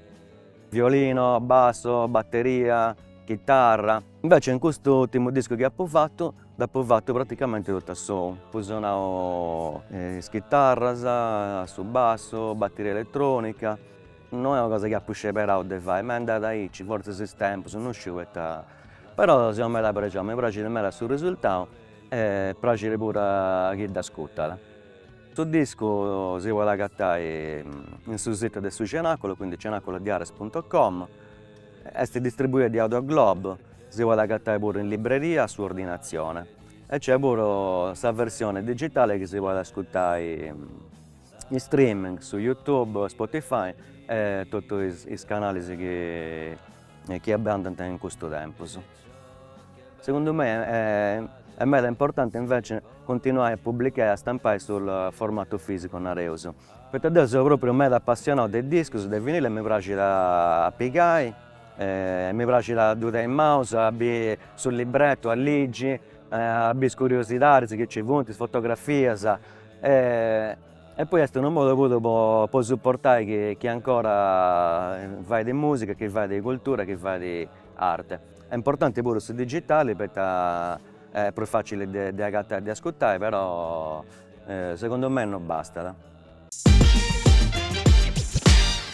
Violino, basso, batteria, chitarra. Invece in custu ùrtimu discu chi apu fatu dd'apu fatu praticamenti totu a sou, apu sonau is chitarras, su bassu, batteria elettronica, no est una cosa chi apu sceberau de fai, ma est andada aici, fortzis is tempus, non sciu poita, però seu meda prexau, mi praxit meda su risultau e praxit puru a chi dd'ascurtat. Su discu si podit agatai in su situ de su Cenacolo, quindi cenacolodiares punto com, est distribuiu de Audioglobe, si podit agatai puru in libreria su ordinatzione e nc'est puru sa versione digitale chi si podit ascurtai in streaming su YouTube, Spotify e totu is canalis chi chi abbandant in custu tempus. Segundu mei est meda importanti invece continuai a publicai e a stampai sul formatu fisicu, nareus, poita deu seu propriu meda apassionau de discus, de vinili e mi praxit a pigai, mi praxit a ddu tenni in manus, a biri su libretu, a ligi, a biri is curiosidadis chi nci funt, is fotografias E poi est unu modu puru po po suportai chi chi ancora fait musica, chi fait cultura, chi fait arte. Est importanti puru su digitali poita est prus facili de de agatai e de ascurtai, però segundu mei no bastat.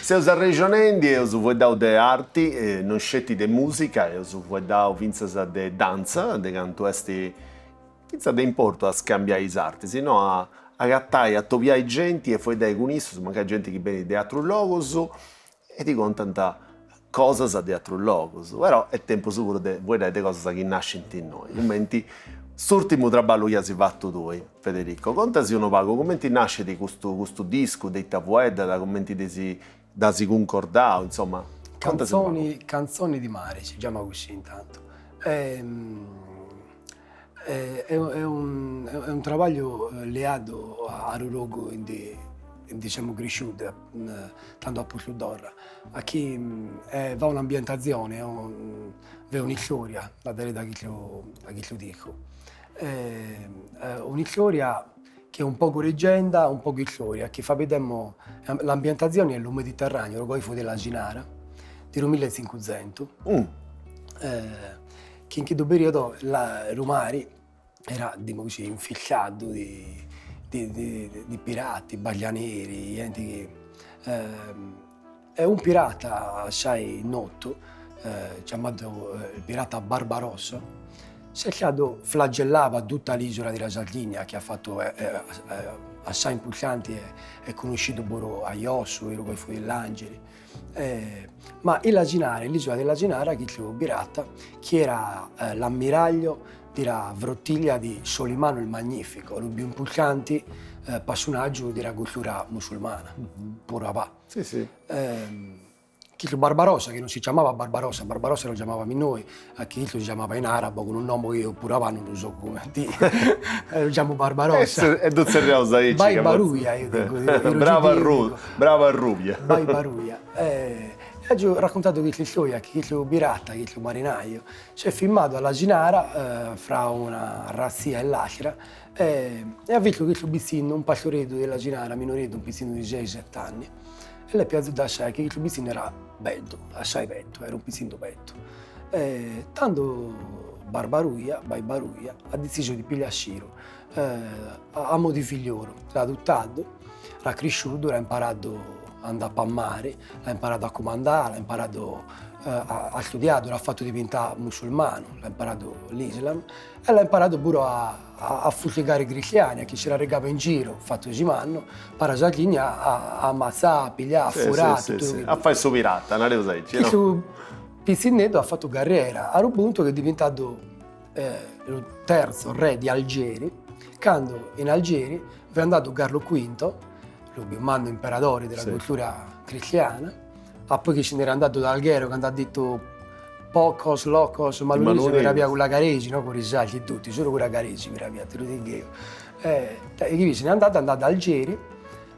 Seus arrexonendi, eus fueddau de arti, non sceti de musica, eus fueddau fintzas de dantza, de cantu est Fintzas de importu a scambiai is artis, no a agatai, atobiai genti e fueddai cun issus, mancai genti chi benit de atrus logus e ti contant cosas de atrus logus, però est tempus puru de fueddai de cosas chi nascint innoi, cumenti s'urtimu traballu chi as fatu tui, Federico. Contasi unu pagu cumenti nascit custu custu discu, de ita fueddat, cumenti dd'as dd'as cuncordau, insoma, contasi unu pagu. Canzoni di mare si giama così intantu. È un è un trabagliu leadu a unu logu indi indi semu cresciuti tando a Ponteddu a chi va un'ambientazione v'è un'istoria da dereta a chillu a chillu discu un'istoria chi è un poco leggenda un poco istoria chi fa bidemo l'ambientazione è lu Mediterraneo lu golfo de l'Asinara de lu millecincuzentu Chi in chiddu periodo la lu mari era, diciamo così, infiltradu di di di pirati, baglianeri, jenti chi e un pirata assai notu, giamadu il pirata Barbarossa, s'est istadu flagellava tutta l'isola di la Sardigna chi at fatu assai importanti e connoscidu puru a Iosso, in lu Golfo dell'Angeli Ma in l'Asinara, in l'isola dell'Asinara, chillu pirata, chi era l'ammiraglio di la flottiglia di Solimano il Magnifico, lu più importanti personaggiu di la cultura musulmana, puru apà. Sì sì. Chillu Barbarossa, chi non si giamava Barbarossa, Barbarossa lu giamavami noi, a chillu si giamava in arabo cun unu nomu chi eo puru apà non lu so cumenti lu giamu Barbarossa. E ddu tzerriaus aici. Bai Baruia eo dicu. Brava brava Arrubia. Bai Baruia. E agiu raccontadu chista istoria, chi chillu pirata, chillu marinaio, s'est firmadu a l'Asinara fra una razzia e l'atera e at bistu chillu pitzinnu, unu pastoreddu de l'Asinara, minoreddu, unu pitzinnu de ses sett'anni, e l'est piazidu assai, chi chillu pitzinnu era beddu, assai beddu, era unu pitzinnu beddu. E tando Barbaruia, Bai Baruia, at detzisu de pigliassilu a mo' di figliolu, l'at adottadu, l'at crisciudu, l'at imparadu a andare a mare, l'at imparadu a cumandare, l'at imparadu at studiadu, l'at fatu diventare musulmanu, l'at imparadu l'Islam e l'at imparadu puru a a fusilare cristiani, a chi si l'arregava in giru, fatu si mannu, para Sardigna a ammazzare, a pigliare, a furare, tutto su chi. A fai su pirata, nareus aici, no? Custu pitzinneddu at fatu carriera, a unu puntu chi est diventadu lu terzo re di Algeri, cando in Algeri fiat andadu Carlo Quinto, lu più mannu imperadore de la cultura cristiana, a poi chi si nd'era andadu da Alghero, cando at dittu pocos locos malunidos mi rabia cun la Caresi, no cun Risalti tutti, solu cun la Caresi mi rabia, ti lu dico eo. E chi si n'est andadu, andadu a Algeri,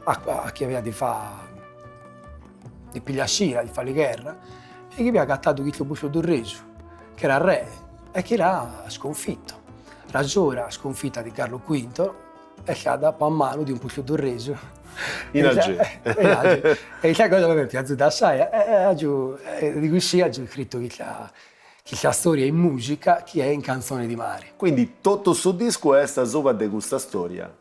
a chi aviat di fa di pigliassira, di fare gherra, e chi aviat agatadu chillu Bustu chi era re e chi l'at sconfitto. Rasora sconfitta di Carlo Quinto. Est stata po manu de un pulciudurresu. In Algeri. In Algeri. E custa cosa m'est piaciuta assai e agiu, de cussu agiu scritu custa custa storia in musica chi est in Canzone di mare. Quindi totu su discu est asuba de custa storia?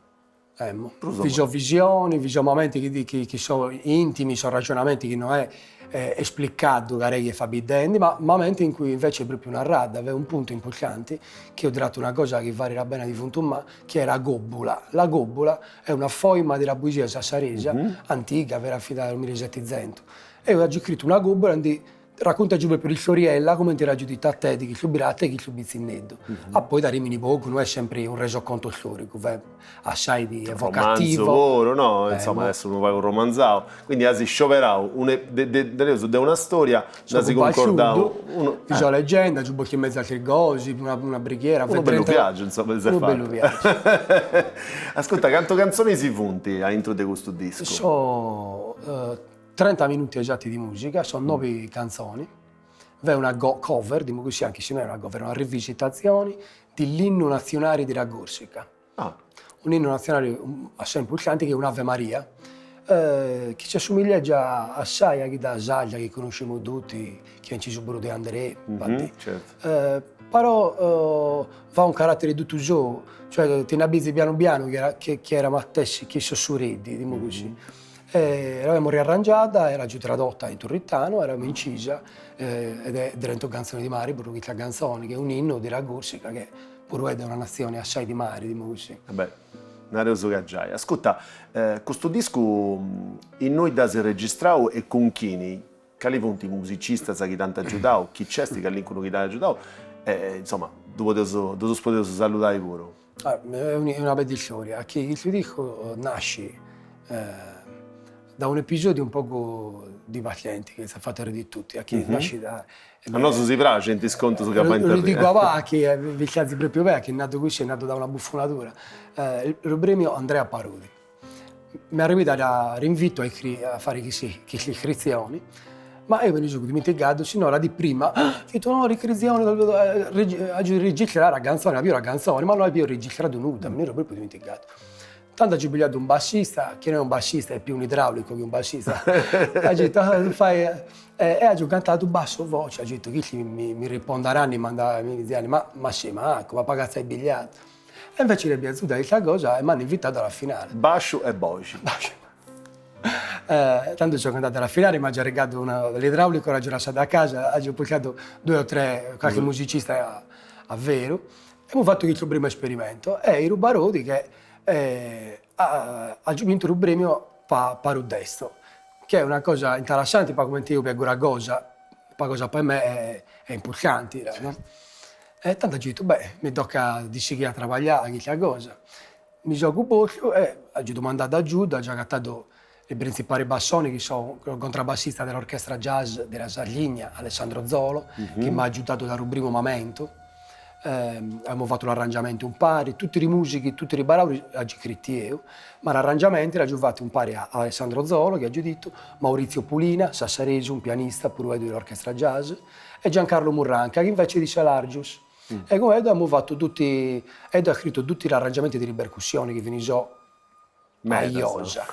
Emmo. Bi so visioni, bi so momenti chi chi chi so intimi, so ragionamenti chi no est esplicadu cale chi est fabidendi, ma momenti in cui invece est propriu narrada, v'est un puntu importanti chi eo trattu una cosa chi valit la pena di funtumà, chi est la gòbula. La gòbula est una forma de la poesia sassaresa, antiga, vera fina al millesettizentu. Eo agiu iscritu una gòbula indi racconta giu propriu l'istoriella cumenti l'agiu dita a te di cussu pirata e cussu pitzinneddu. A poi d'arrimini pogu, no est sempri un resoconto storicu, v'est assai di evocativo. Romanzu puru, no? Insomma est unu pagu romanzau. Quindi as scioberau de de una storia, nd'as cuncordau unu. Bi so leggenda, agiu postu in mesu atri cosi, una una preghiera. Unu bellu viaggiu, insomma, ti ses fatu. Unu bellu viaggiu. Ascurta, cantu cantzonis funt aintru de custu discu? So 30 minuti esatti di musica, so novi canzoni, v'est una cover, dimu così, anche si no est una cover, una rivisitazioni di l'innu natzionali de la Corsica. Ah. Un'innu natzionali assai importanti chi est un'Ave Maria, chi si assumiglia già assai a chidda sarda chi connoscimu tutti, chi at incisu puru De André, Certo. Però v'at un carattere tuttu sou, cioè ti nd'abizi pianu pianu chi era chi era matessi chi sos sureddi, dimu così. E l'abbiamo riarrangiata, era giù tradotta in turritano, era incisa ed è drento Canzone di mare puru custa canzone, chi est un'innu de la Corsica che puru est una natzione assai di mari, dimu così. E beh, nareus ca giai. Ascurta, custu discu innui dd'as registrau e cun chini? Cali funt is musicistas chi t'ant agiudau, chi nc'est calincunu chi t'at agiudau e insoma ddu podeus ddus podeus saludai puru. Est una bella istoria, chi custu discu nascit da un'episodiu un pogu divertenti chi s'at fatu arriri tutti, a chi nascit A nosu si praxint is contus ca faint arriri. Lu dicu a chi vi piaxit propriu beni, chi est nadu cussu est nadu da una bufonadura. Lu premiu Andrea Parodi. M'est arrivida rinvitu a a fari custa iscritzioni, ma eo mi ndi seu dimentigadu, si no la dì prima, ah, ditu no l'iscritzioni, agiu registrare a canzone, aviu la canzone, ma no aviu registradu nudda, mi nd'ero propriu dimentigadu. Tando agiu pigliadu un bassista, chi no est un bassista, est più un idraulico chi un bassista, agiu ditu fai e agiu cantadu basso voce, agiu ditu chisti mi mi ripondaranno, mi manda mi diziani, ma ma sì, ma come pagazza hai pigliadu E invece l'est piaciuta custa cosa e m'ant invitadu alla finale. Basciu e boxi. Basciu. Tando so andadu alla finale, m'agiu arregadu una, l'idraulico l'agiu lassadu a casa, agiu portadu due o tre, qualche musicista a veru, e amus fatu custu primu esperimento e Iru Parodi che agiu bintu unu premiu pa ru testo, chi est una cosa interessanti po cumenti eo piagu una cosa, pa cosa po me est importanti, no E tando agiu ditu, beh, mi tocat de sighire a trabagliare custa cosa. Mi so cumpostu e agiu domandadu agiudu, agiu agatadu i printzipali bassoni chi so su contrabbassista de l'orchestra jazz de la Sardigna, Alessandro Zolo, chi m'at agiudadu da su primu momentu, amus fatu l'arrangiamentu umpari, totu is musiche, totu is paraulas agiu scritu eo, ma l'arrangiamenti l'agiu fatu umpari a Alessandro Zolo, chi agiu ditu, Maurizio Pulina, sassaresu, un pianista puru de l'orchestra jazz, e Giancarlo Murranca, chi invece est de Selargius. E cun Edo amus fatu tutti, Edo at scritu tutti l'arrangiamenti de le percussioni chi fin so aiosa.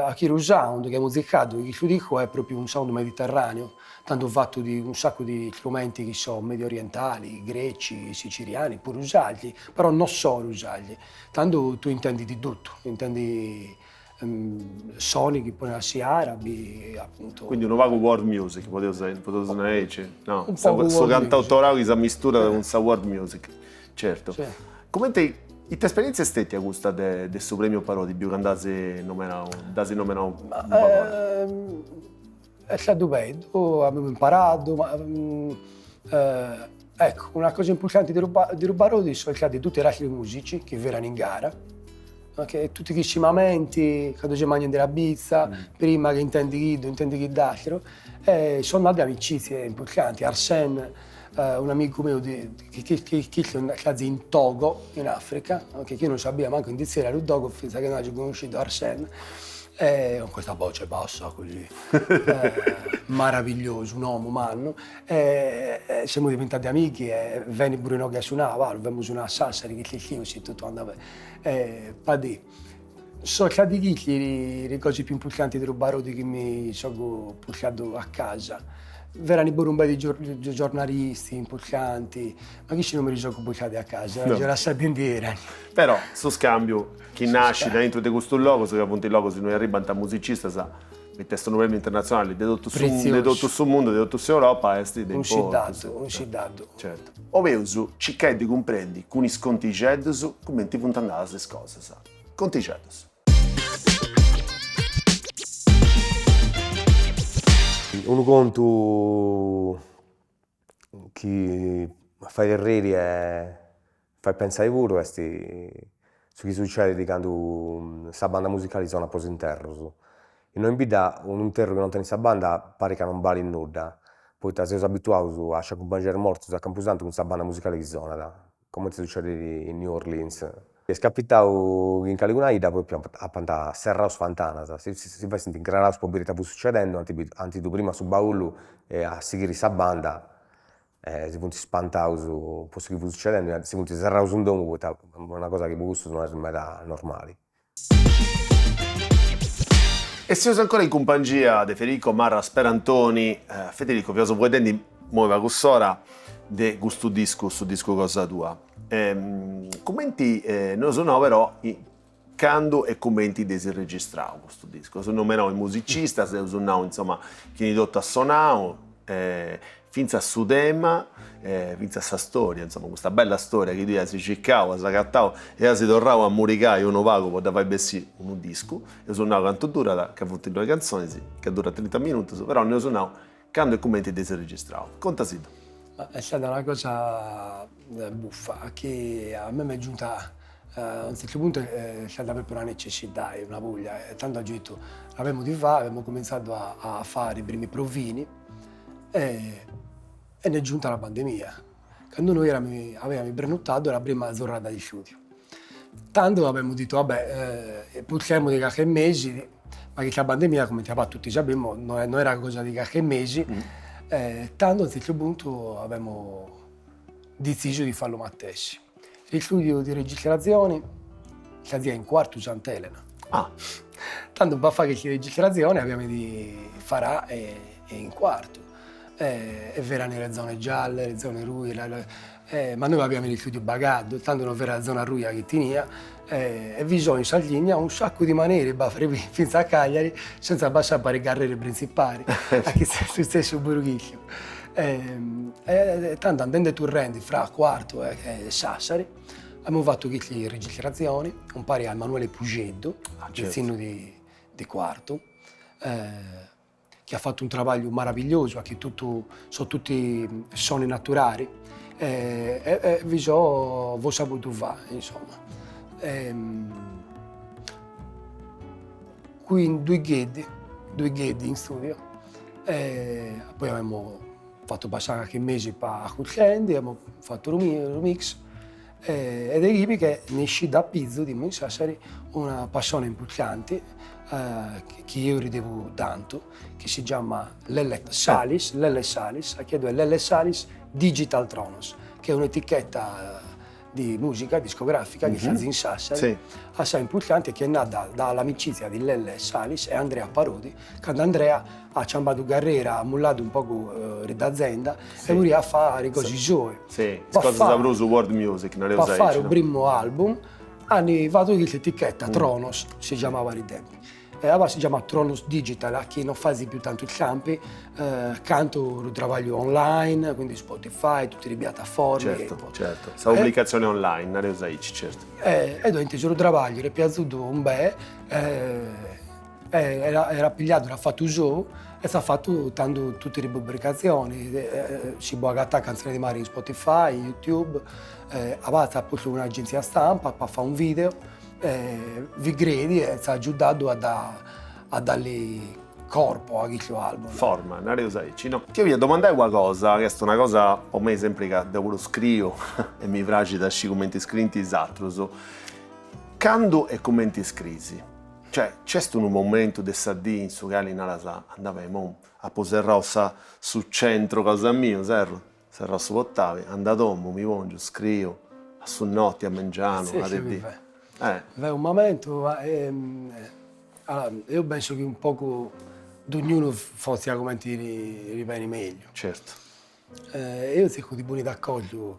A chiru sound chi amus zircadu, chi dicu est propriu un sound mediterraneu, tantu fatu di un saccu di strumenti chi so mediorientali, greci, siciliani, puru sardi, però no solu sardi. Tandu tui intendi di tutto, intendi Soni chi podint essi arabi, appunto. Quindi unu pagu world music, podeus podeus nai aici, no? Su cantautorau chi s'ammisturat cun sa world music, certu. Cumenti, ita esperientzia est stetia custa de de su premiu Parodi, biu ca nd'as nomenau, nd'as nomenau unu pagu? Est stadu bellu, apu imparadu, ma ecco, una cosa importanti de de ru Parodi sono stati tutti gli altri musici chi erano in gara, che tutti cussi momenti, candu si mangiant la pizza, prima chi intendi chiddu, intendi chidd'atteru, e sono nate amicizie importanti, Arsène, un amicu meu di chi chi chi est in Togo, in Africa, che io non sabia mancu indizi era lu Togo, finzas chi no agiu connoscidu Arsène. E con questa voce bassa così, meravigliosu, un'omu mannu, e semus diventados amici e benit puru inoghe a sonare, va, lu femus sonare a Sassari, chi chi chi, tutto andava bene. E pa' So stati chisti le cose più importanti de lu Barodi chi mi so portadu a casa. V'erano puru un paio di giornalisti importanti, ma chisti non mi li so portati a casa, no. Lassati indietro. Però su scambiu chi nascit aintru de custus logus, ca funt logus innui arribant musicistas, poita est unu premiu internatzionali de totu su de totu su mundu, de totu s'Europa, est de importu. Unu siddadu. Certu. Obeus circai de cumprendi cun is contixeddus cumenti funt andadas is cosas. Contixeddus. Unu contu chi fait arriri e fait pentzai puru est su chi sucedit candu sa banda musicali sonat po is interrus. Innoi in bidda unu interru chi non tenit sa banda parit ca non balit nudda, poita seus abituaus a ci acumpangiai is mortus a campusantu cun sa banda musicali chi sonat Comente sucedit in New Orleans. Est capitau chi in calicuna 'idda propriu apant serrau is fantanas, si si fessint incraraus po biri ita fut sucedendu, ant bidu ant 'idu prima su baullu e a sighiri sa banda e si funt spantaus po su chi fut sucedendu e si funt serraus in domu poita fut una cosa chi po cussus no est meda normali. E seus ancora in cumpangia de Federico Marras Perantoni. Federico, fiaus fueddendi imoi pagu s'ora de custu discu, su discu cosa tua. Cumenti, no eus nau però candu e cumenti dd'eis registrau custu discu. Eus nomenau is musicistas, eus nau insoma chini totu at sonau Fintzas su tema, fintzas sa storia, insoma, custa bella storia chi tui as circau, as agatau e as torrau a murigai unu pagu po dda fai bessì unu discu. Eus nau cantu durat, ca funt noi cantzonis, ca durat trinta minutus, però no eus nau candu e cumenti dd'eis registrau. Contasiddu. Est stata una cosa buffa chi a me m'est giunta a un certu puntu est stata propriu una necessidadi, una voglia, e tandu agiu 'itu, l'avemu di fai, avemu cuminzadu a fari i primi provini E e nd'est giunta la pandemia, candu noi eramus avìamus prenotadu la prima giornada de istudiu. Tando avemu ditu, va bè, purchemu de carchi mesi, ma chi sa pandemia, comente tutti sapimus, no no era cosa de carchi mesi, e tando a un certu puntu avemu detzisu de fai lu matessi. S'istudiu de registratzioni si in Cuartu Sant'Elena. Ah. Tando po fai custa registratzioni aviamus di farà in Cuartu. E v'erano le zone gialle, le zone ruie, ma noi aviamus l'istudiu pagadu, tando non v'era zona ruia chi tenia, e vi so in Sardigna un saccu di manere po arrivì finzas a Cagliari senza passai per i carreri printzipali, a chi est sutzessu puru cussu. E tando andendi e turrendi fra Cuartu e Sassari amus fatu custa registratzioni umpari a Emanuele Puxeddu, pitzinnu de Cuartu, chi at fatu unu trabagliu meravigliosu, a chi totu, so tutti soni naturali e vi so vo saputu fai, insoma. Quindi dui gheddi, dui gheddi in studio e poi avemu fatu passai carchi mesi pa acurzendi, amus fatu unu mix e de chi che nd'essit a pizu, dimu in Sassari, una persona importanti chi eo li devo tantu, chi si giama Lelle Salis, Lelle Salis, a chi est Lelle Salis Digital Tronos, chi est un'etichetta di musica discografica chi stazi in Sassari, assai importanti e chi est nada dall'amicizia di Lelle Salis e Andrea Parodi, cando Andrea at ciambadu carriera, at mulladu un pogu d'azienda e boliat fare cosas sue. Sì, is cosas prus world music, nareus aici. Po fare u primu album ant fatu custa etichetta Tronos, si giamava a tempi. E aba si giamat Tronos Digital, a chi non fazi più tantu stampi, cantu lu trabagliu online, quindi Spotify, tutte le piattaforme. Certo, certo, sa pubblicazione online, nareus aici, certo. E deu intesu lu trabagliu, l'est piazudu un bè, era era pigliadu, l'at fatu sou e s'at fatu tandu tutte le pubblicazioni, si po agatai Canzone di mare in Spotify, in YouTube, aba s'at postu un'agenzia stampa po fai un video Vi credi e s'at agiudadu a da a dalli corpo a custu album. Forma, nareus aici, no? Ti 'olia domandai una cosa, chi est una cosa po mei sempri ca deu puru scriu e mi praxit a scì cumenti scrint is atrus, candu e cumenti scrisi? Cioè, nc'est unu momentu de sa dì in su cali naras, andat beni, imou apu serrau sa su centru cosa miu, serru, serrau su portali, andu a domu, mi pongiu, scriu, a su noti, a mengianu, a de dì. B'est unu momentu, allora, eo penso chi un pocu dognunu fotzia cumenti li benit megliu. Certu. Eo tzirco di ponni d'accordiu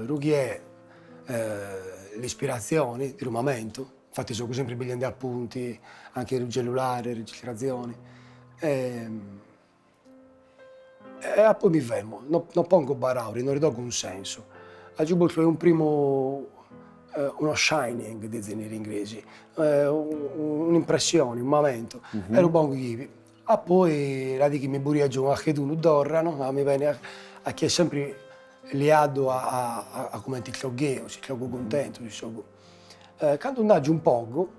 su chi est l'ispiratzioni de unu momentu, infati sogu sempri pigliendi appunti, anche su cellulare, registrazioni, e a poi mi fermo, no no pongo paraula, no li dongo un sensu, agiu postu un primu uno shining, dizen in inglesi, un'impressioni, un momentu, e lu pongo chi A poi la dì chi mi buriagiu cachedunu torra, no, ma mi benit a chi est sempri liadu a a cumenti giogh'eo, si giogu cuntentu, si giogu. Candu nd'agiu un pogu,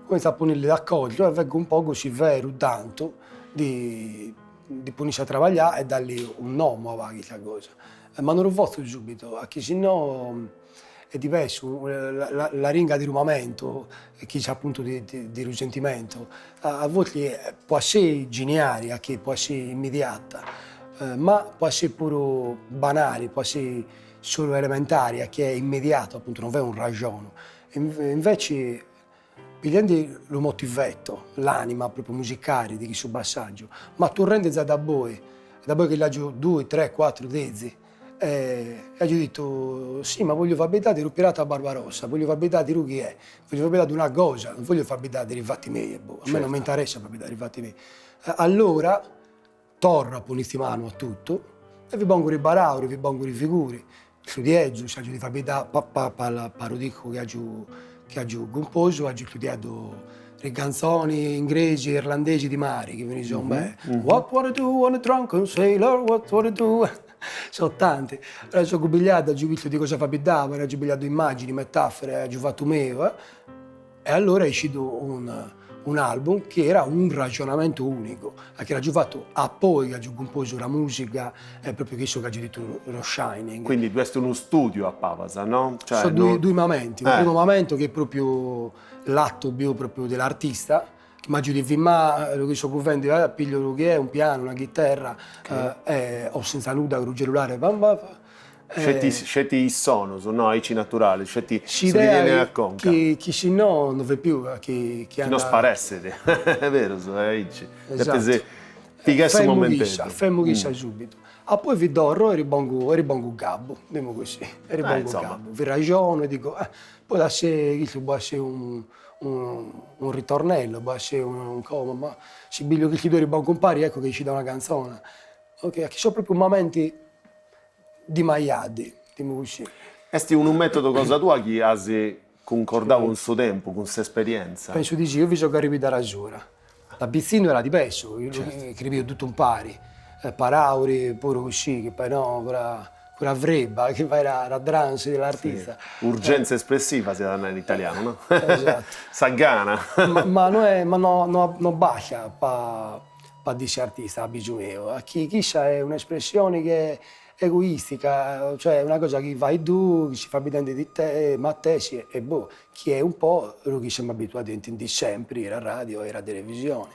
cumentzu a poniri d'accordiu e vengu un pogu si veru tantu di di ponisi a trabagliai e dalli un nomu a custa cosa. Ma non lu fatzu subitu, a chi si no Est diversu, la la ringa di lu momentu, chi c'è appuntu di di lu sentimentu, a volte può essere geniali, a chi può essere immediata, ma può essere puru banali, può essere solu elementari, a chi est immediatu, appuntu, non v'est un raxonu. Inveci pigliendi lu motivetto, l'anima propriu musicali di cussu passaggiu, ma torrendi già daboi, daboi chi l'agiu dui, tre, cuatru dizi, E agiu ditu, sì, ma vogliu faeddai de lu pirata Barbarossa, vogliu faeddai de lu chi est, vogliu faeddai de una cosa, non vogliu faeddai de li fatti miei e boh, a me non mi interessa faeddai de li fatti miei. Allora torro a ponni manu a tutto e vi pongo li parauli, vi pongo li figuri, studieggiu, si agiu de faeddai pa pa pa lu discu chi agiu chi agiu cumposu, agiu studiadu Li canzoni ingresi e irlandesi di mari, chi fini insomma, What wanna do on a drunken sailor, what wanna do, so tanti. Allora so cubigliadu, agiu bistu di cosa faeddava, agiu pigliadu immagini, metafore, agiu fatu meu e allora est essidu un un album chi era un ragionamento unico, a chi l'agiu fatu a poi chi agiu cumposu la musica e propriu cussu chi agiu ditu lo shining. Quindi ddu est unu studiu a pabas, no? Cioè Sono dui dui momenti, unu primu momentu chi est propriu L'atto biu propriu de l'artista, chi m'agiu de firmai, lu chi so cuvende, pigliu lu chi est, un pianu, una chiterra, e o senza nudda cun su cellulare pam pam. Sceti sceti is sonus, no aici naturali, sceti su chi ti 'enit a conca. Chi chi si no no fait pius, chi chi no sparessit, est berus, est aici. Depis pigai su momenteddu. Femu chissa subitu. A poi vi torro e ribongu e ribongu gabbu, nemu così, e ribongu gabbu, vi raxono e dico Poi essere custu po essere un un ritornello, po essere un como, ma si bigliu chi ddu ribongu impari ecco chi essit una canzone. Ok, chi sono propriu momenti di maiadi, nemu così. Est unu metodu cosa tua chi as cuncordau cun su tempu, cun s'esperienza? Pensu di sì, eo vi so arrividu a rasura. Da pitzinnu era diversu, scrivio tutto impari, parauli puru così, chi poi no, quella quella freba chi fait la trance dell'artista. Urgenza espressiva si at a nai in italianu, no? Esatto. Sa gana. Ma no est, ma no no no bastat pa pa essi artista a bisu meu, a chi chissa est un'espressioni che egoistica, cioè una cosa chi fai tui, chi si fait bidendi di te matessi e boh, chi est un po' su chi semus abituati a intendi sempri in radio e in televisioni,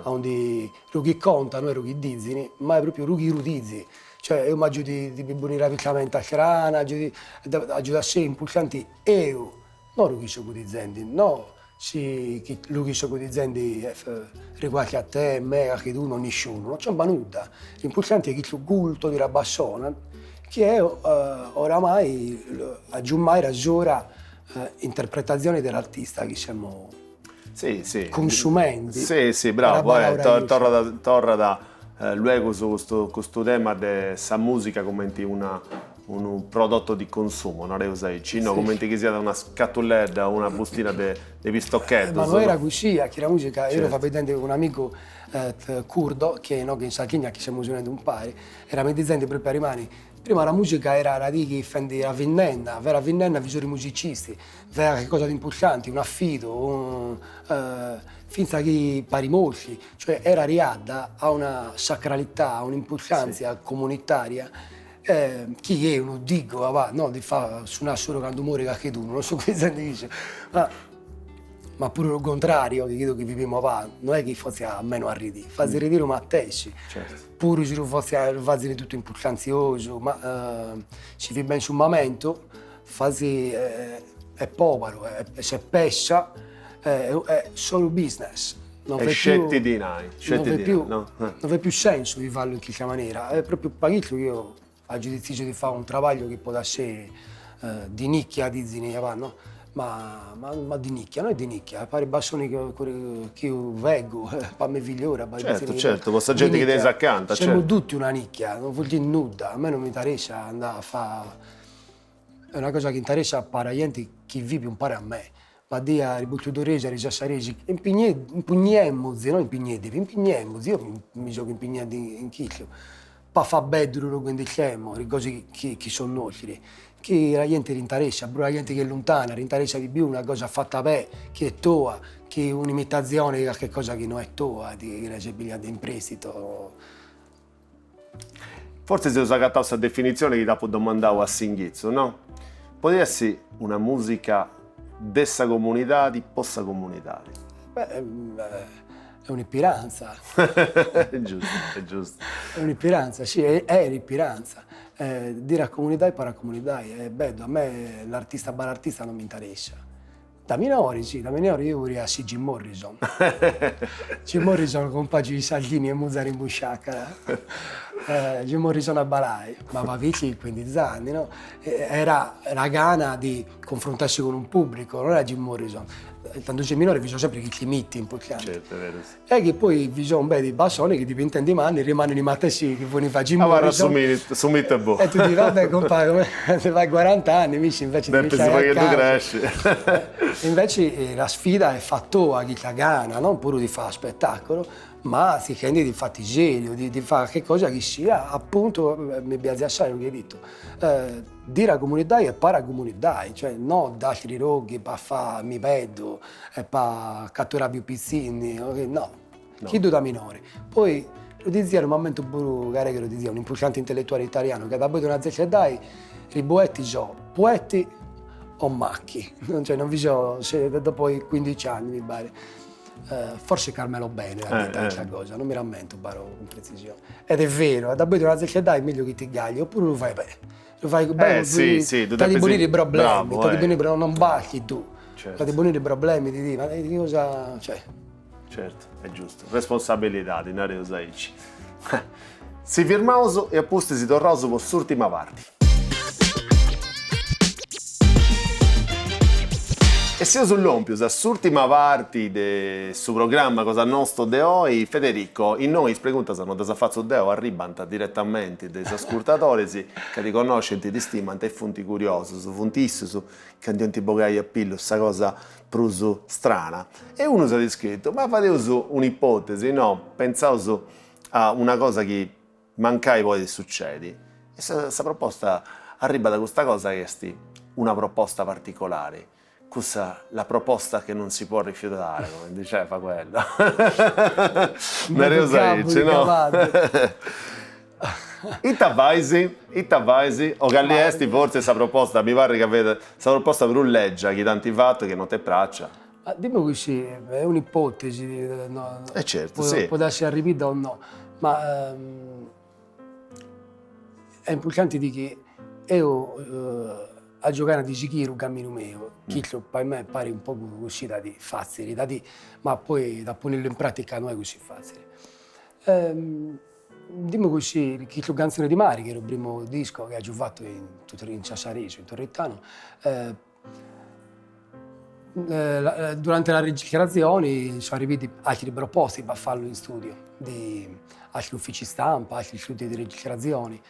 aundi su chi contat no est su chi dizini, ma est propriu su chi lu dizi, cioè eo m'agiu di di bi poniri una picamenta strana, agiu di agiu a essiri importanti eo, no su chi so dizendi, no si chi lu chi so dizendi riguarda a te, me, cachedunu o nisciunu, no c'entra nudda, l'importanti est custu culto di la persona chi eo oramai agiummai era s'ora interpretazione dell'artista chi semu Sì, sì. Consumendi. Sì, sì, bravu, torrat torrat luegus custu custu tema de sa musica cumenti una unu prodotto di consumo, nareus aici, no cumenti chi siat una scatulledda o una bustina de de pistocheddos. Ma no era così, a chi la musica, eo faeddende cun un'amigu curdo chi est inoghe in Sardigna chi semus unendi umpari, era mi dizendi propriu a rimani, prima la musica era la dì chi fendi la vinnenna, vera vinnenna vi solu i musicisti, vera che cosa di importanti, un'affidu, un finzas chi pari morti, cioè era riada a una sacralità, a un'importanzia comunitaria chi eo no digo, no, di fa sonare solo candu morit cachedunu, non so cumenti si dice, ma. Ma puru lu contrario, chi chi bivimu pa, no est chi forzis meno arridi, fazit ridiri u matessi. Certo. Puru si lu forzis lu fazit totu importanziosu, ma si fit ben su mamentu, fazit est pobaru, s'est pessa, est solu business. Non fait sceti dinai, sceti dinai, no? Non fait più sensu di farlo in chista manera, est propriu po chistu chi eo Agiu detzisu di fai unu trabagliu chi podat essere di nicchia, dizini no, ma ma di nicchia, no est di nicchia, parit bassoni chi veggu, pa mia figliora, Certu, certu, po sa genti chi tenis acanta, certu. Semus tutti una nicchia, non vuol dire nudda, a me non mi interessa andai a fai, est una cosa chi interessat para genti chi vivit umpare a me, ma dia a is Bocciodoresis, a is Sassaresis, impugnemusi, no impignedibi, impugnemusi, io mi so impignendi in chistu, pa fa bellu lu logu indi semo, is cosas chi chi sono nostri, chi la gente l'interessa, puru la gente chi est luntana, l'interessa di più una cosa fatta bene, chi è tua, chi un'imitazione di qualche cosa chi no est tua, chi l'as pigliada in prestito. Fortzis eus agatau sa definitzioni chi t'apu domandau a s'inghitzu, no? Podit essi una musica de sa comunidadi po sa comunidadi. Beh, est un'ispiranza. Est giustu, est giustu. Est un'ispiranza, si, est un'ispiranza. Dire a comunidadi para comunidadi, est bellu, a me l'artista para artista non mi interessa. Da minori, sì, da minori io volia essi Jim Morrison. Jim Morrison cun pagu sardini e muzara in busciaca. Jim Morrison a balai, ma pavici quindici anni, no? Era la gana di confrontarsi con un pubblico, non era Jim Morrison. Candu ses minore vi sono sempre chi ti imiti in Certo, è vero. E chi poi vi sono belli bassoni chi diventendi manni rimangono i matessi chi funt fai Jim Morrison. Su mitu est bonu. E tu dici, vabbè compa, come ti fai 40 anni, mi invece ti Depis fai ddu cresci. Invece la sfida est fatua chi sa gana, non puru di fai spettacolo, ma circhendi di fai seriu, di di fai carchi cosa chi sia appunto, mi piaxit assai su chi ai dittu, dire a comunidadi e para comunidadi, cioè no d'atri loghi pa fai mi peddu e pa catturai più pitzinni, no, chiddu da minori. Poi lu dizia, no m'ammento puru cale chi lu dizia, un'importante intellettuale italianu, chi daboi de una zerta edadi i poeti so poeti o macchi, cioè non vi so, dopo i quindici anni mi pare, forse Carmelo Bene l'at dita custa cosa, non mi rammento però cun precisione. Ed è vero, daboi de una zerta edadi est meglio chi ti cagli, oppuru lu fai bene, lu fai bene, t'at poniri problemi, t'at poniri non balli tu Certo. T'at poniri problemi ti di, ma di cosa, cioè. Certo, est giustu. Responsabilidadi, nareus aici. Si firmaus e a pustis torraus po s'urtima parti. E seus lompius a s'urtima parti de su programma cosa nostu de oi. Federico, innoi is preguntas no ddas fatzu deu, arribant diretamenti de is ascurtadoris ca ti connoscint, ti stimant e funt curiosus, funt issus ca ndi 'olint bogai a pillu sa cosa prus strana. E unu s'at iscritu, ma fadeus un'ipotesi, no, pentzaus a una cosa chi mancai podit sucedi. E sa sa proposta arribat custa cosa chi est una proposta particolari, cussa la proposta che non si può rifiutare, come diceva quello. Nareus aici, no? Ita fais? Ita fais? O cali est fortzis sa proposta, mi parrit ca fiat sa proposta prus lègia chi t'ant fatu e chi non t'est pracia. Ma dimmi così, est un'ipotesi, no E certu, si. Podet essi arribida o no, ma est importanti di chi eo agiu gana di sighiri u camminu meu, chi po me parit un pogu così da di fatzili, da di, ma poi da ponillu in pratica no est così fatzili. Dimmi così, chi Canzone di mare, chi era u primu disco chi agiu fatu in in Sassaresu, in Torritano, durante la registrazioni sono arrivati altri proposti per farlo in studio, di altri uffici stampa, altri studi di registrazioni,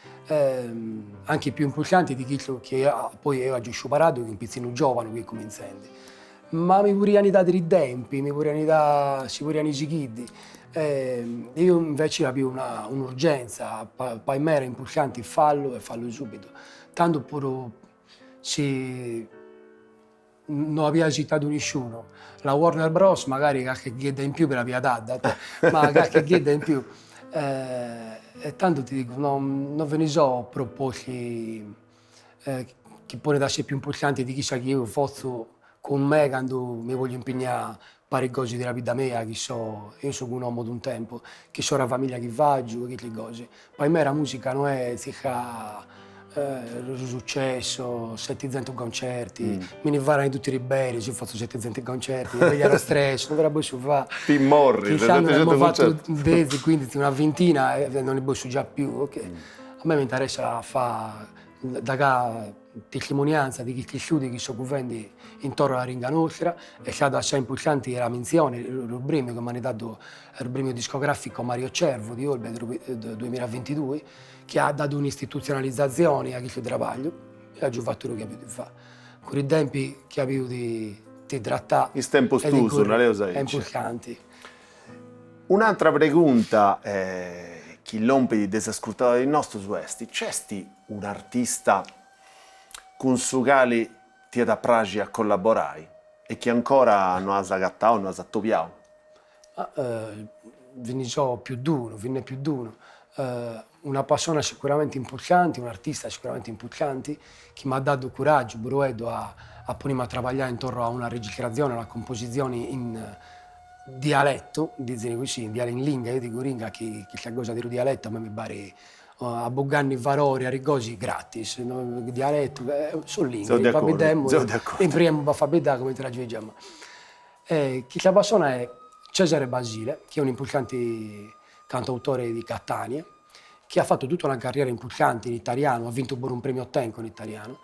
anche più importanti di chillu chi poi eo agiu sciuparadu che un pitzinnu giovanu chi cuminzendi. Ma mi poriant dati i tempi, mi poriant dai, si poriant sighiri. Io invece avio una un'urgenza, po me era importanti fallu e fallu subitu. Tandu puru si no avia esitadu nisciunu, la Warner Bros magari carchi ghedda in più bi l'aviat dada, ma carchi ghedda in più. E tando ti dico, no no bi ne so proposti chi podent esser più importanti di chissa chi eo potzu. cun me candu mi voglio impignare po is cosas de la vida mea, chi so, io so un uomo d'un tempo, chi so la famiglia chi faggio e chi cose. Po me la musica no est circà su successo, setticentus concerti, mi ndi faran tutti i beni si fatzu setticentus concerti, mi pigliat stress, non dda potzu fai. Ti morri, Chissà nd'apu fatu dexi, quindici, una vintina e non ne potzu già più, ok. A me mi interessa a fai da testimonianza di chi studi chi so cuvendi intorno alla ringa nostra, è stata assai importanti la menzione, lu premiu chi m'ant dadu, lu premiu discografico Mario Cervo di Olbia del duemilavintidui, chi at dadu un'istituzionalizzazioni a custu trabagliu e agiu fatu su chi apu di fai. Cun i tempi chi apu di di trattà. Is tempus tuus, nareus aici. È importanti. Un'atra pregunta chi lompit de is ascurtadoris nostus est, nc'est un'artista cun su cali t'iat a praxi a collaborai e chi ancora no as agatau, no as atobiau? Ma bi ndi so più d'unu, bi nd'est più d'unu. Una persona sicuramente importanti, un'artista sicuramente importanti, chi m'at dadu curaggiu, brueddu, a a ponimi a trabagliai intorno a una registrazione, a una composizione in dialetto, dizini così, in in linga, io dico ringa chi sa cosa de unu dialetto a me mi parit a bogandi valori a is cosas gratis, dialetto, so lingue, faeddemu, impriemu a faeddai cumenti ragioni già ma. Chi sa persona est Cesare Basile, chi est un'importanti cantautore di Catania, chi at fatu totu una carriera importanti in italianu, at bintu puru un premio Tenco in italianu,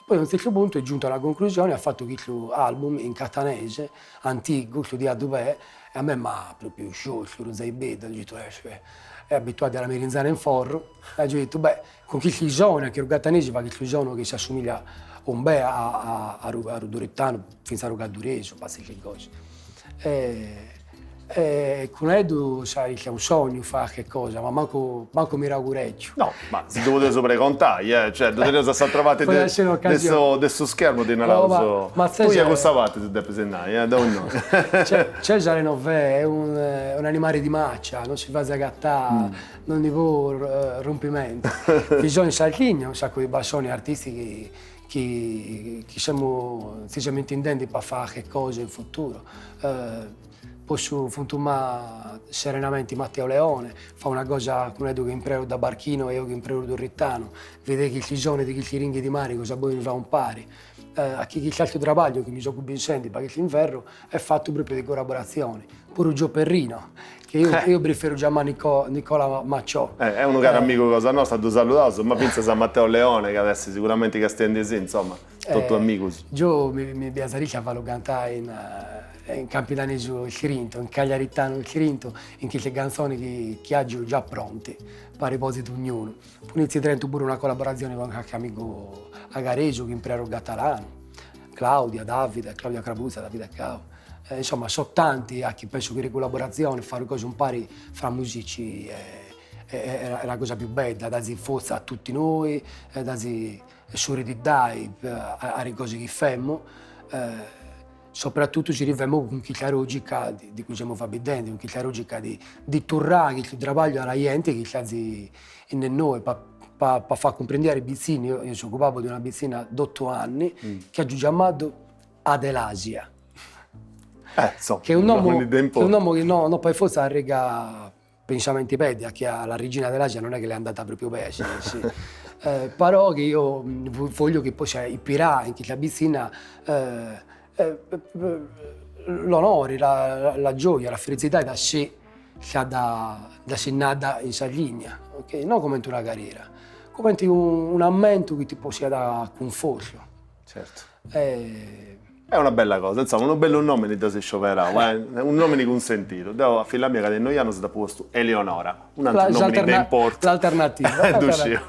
poi a unu certu puntu est giuntu a una conclusione e at fatu custu album in catanese, antigu, studiadu bene, e a me m'at propriu scioltu lu zerbeddu, apo ditu est abituadu alla melinzana in forru, e apo ditu beh, cun custu sonu, chi su catanese faghet custu sonu chi s'assumiglia un bè a a su turritanu, finzas a su gadduresu, passit gosi. E cun Edu sarit unu sognu fai carchi cosa, ma mancu mancu mi dd'augurègiu. No, ma si ddu podeus pregontai, eh, cioè ddu teneus a s'atra parti de de su de su schermu ddi naraus, ma tui a cussa parti ddu depis nai, eh, deu innoi. Cesare Novè est un animale di maccia, non si fait agatai, non ndi po rompimenti. Ci sono in Sardigna un saccu di persone artisti chi chi chi semu si semu intendendi po fai carchi cosa in futuro. Possu funtumai serenamenti Matteo Leone, fai una cosa cun Edu chi impreu su tabarchinu e eo chi impreu su turritanu, bidei chi ci sono di chi ringhi di mari cosa podint fai umpari. A chi chi trabagliu chi mi so cumbinscendi po custu inverru est fatu propriu di collaboratzioni. Puru Joe Perrino, che io io preferu giamai Nicola Macciò. Eh, est unu caru amigu cosa nosta, ddu saludaus, ma fintzas a Matteo Leone, ca at essi siguramenti castiendisì, insoma, totu amigus. Joe mi mi piaxarit a fallu cantai in in campidanesu strintu, in cagliaritanu strintu, in custa cantzoni chi chi agiu già pronti, pari podit ognunu. Poi tentu puru una collaboratzioni cun carchi amigu agaresu chi impreat su catalanu, Claudia, Davide, Claudia Crabuzza, Davide Cau. Insomma, so tanti a chi penso chi le collaborazioni, fare cose umpari fra musici è la cosa più bella, dasi forza a tutti noi, dasi solidità a le cose chi femmo, soprattutto si rivemo cun custa logica di, di cui siamo faeddende, cun custa logica di, di torrare custu trabagliu a la gente chi stazi in noi, pa, pa, pa far cumprendere ai pizzini, io, io sono babbo di una pizzina d'otto anni, mm. chi agiu giamadu Adelasia. Eh, insomma, che è un nome, che è un nome che no, no poi forse arrega pensamenti pedia, che alla regina dell'Asia non è che le è andata proprio bene, sì, sì. eh, però che io voglio che poi sia ispirare in questa pizzina eh, eh, l'onore, la, la gioia, la felicità da sé da, da si nada in Sardigna, ok? Non come una carriera, come un, un ammento che ti possa dare conforto. Certo. Eh, È una bella cosa, insomma, unu bellu nomini ddas scioberau, eh, unu nomini cun sentidu. Deu a filla mia ca tenit noi annus dd'apu postu Eleonora, un'atru nomini de importu. L'alternativa. Ddu sciu.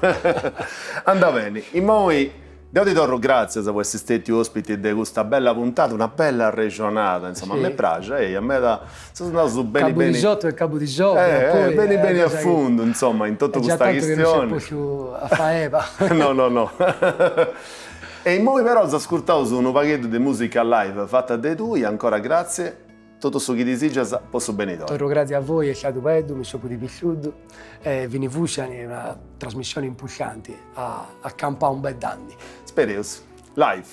Andat beni. Immoi deu ti torru gratzias po essi stetiu ospiti de custa bella puntada, una bella arrexonada, insomma, m'est praxia, eia, meda, seus andaus beni beni. Cabu di sotto e cabu di sopra, poi. Beni beni a fundu, insomma, in totu custa chistioni. Est già tantu chi non s'est postu a fai eba. No, no, no. E immoi però s'ascurtaus unu pagheddu de musica live fata de tui, ancora gratzie, totu su chi disigias po su benidori. Torru gratzie a voi, est stadu bellu, mi so divertidu e Vini Fusciani est una trasmissioni importanti a a campai un bell'anni. Spereus. Live.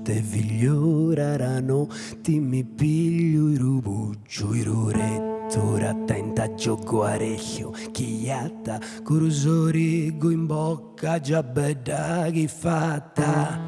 Sutta e figliora ra notti mi pigliu ru puggiu ru rettu ra tenta giogu arexiu chi jatta cu ru sorigu in bocca già bella chi fatta.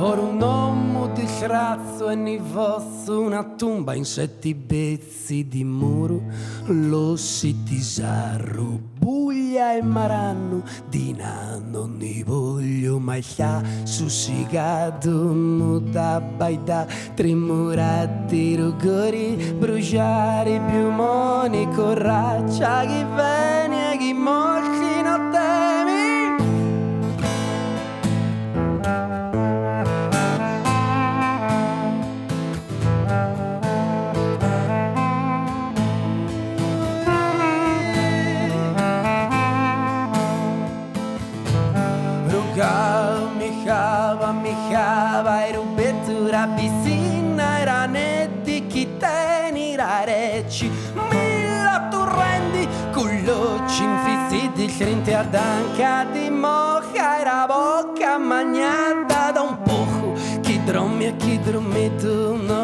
Ora un nomu di crazzu e ni fozzu una tumba in setti pezzi di muru, l'ossi ti sarru, buglia e marannu, dinai non ni vogliu ma llà sussicadu muda baida trimurati ru cori bruciari piumoni corraccia chi veni e chi morti no temi. Rugau mi java, mi java, e rubettu ra piscina, era netti chi teni rareci, milla tu rendi, culloci infiziti, frente ad anca di moja, era bocca magnata da un poco, chi drommi e chi drommi tu no.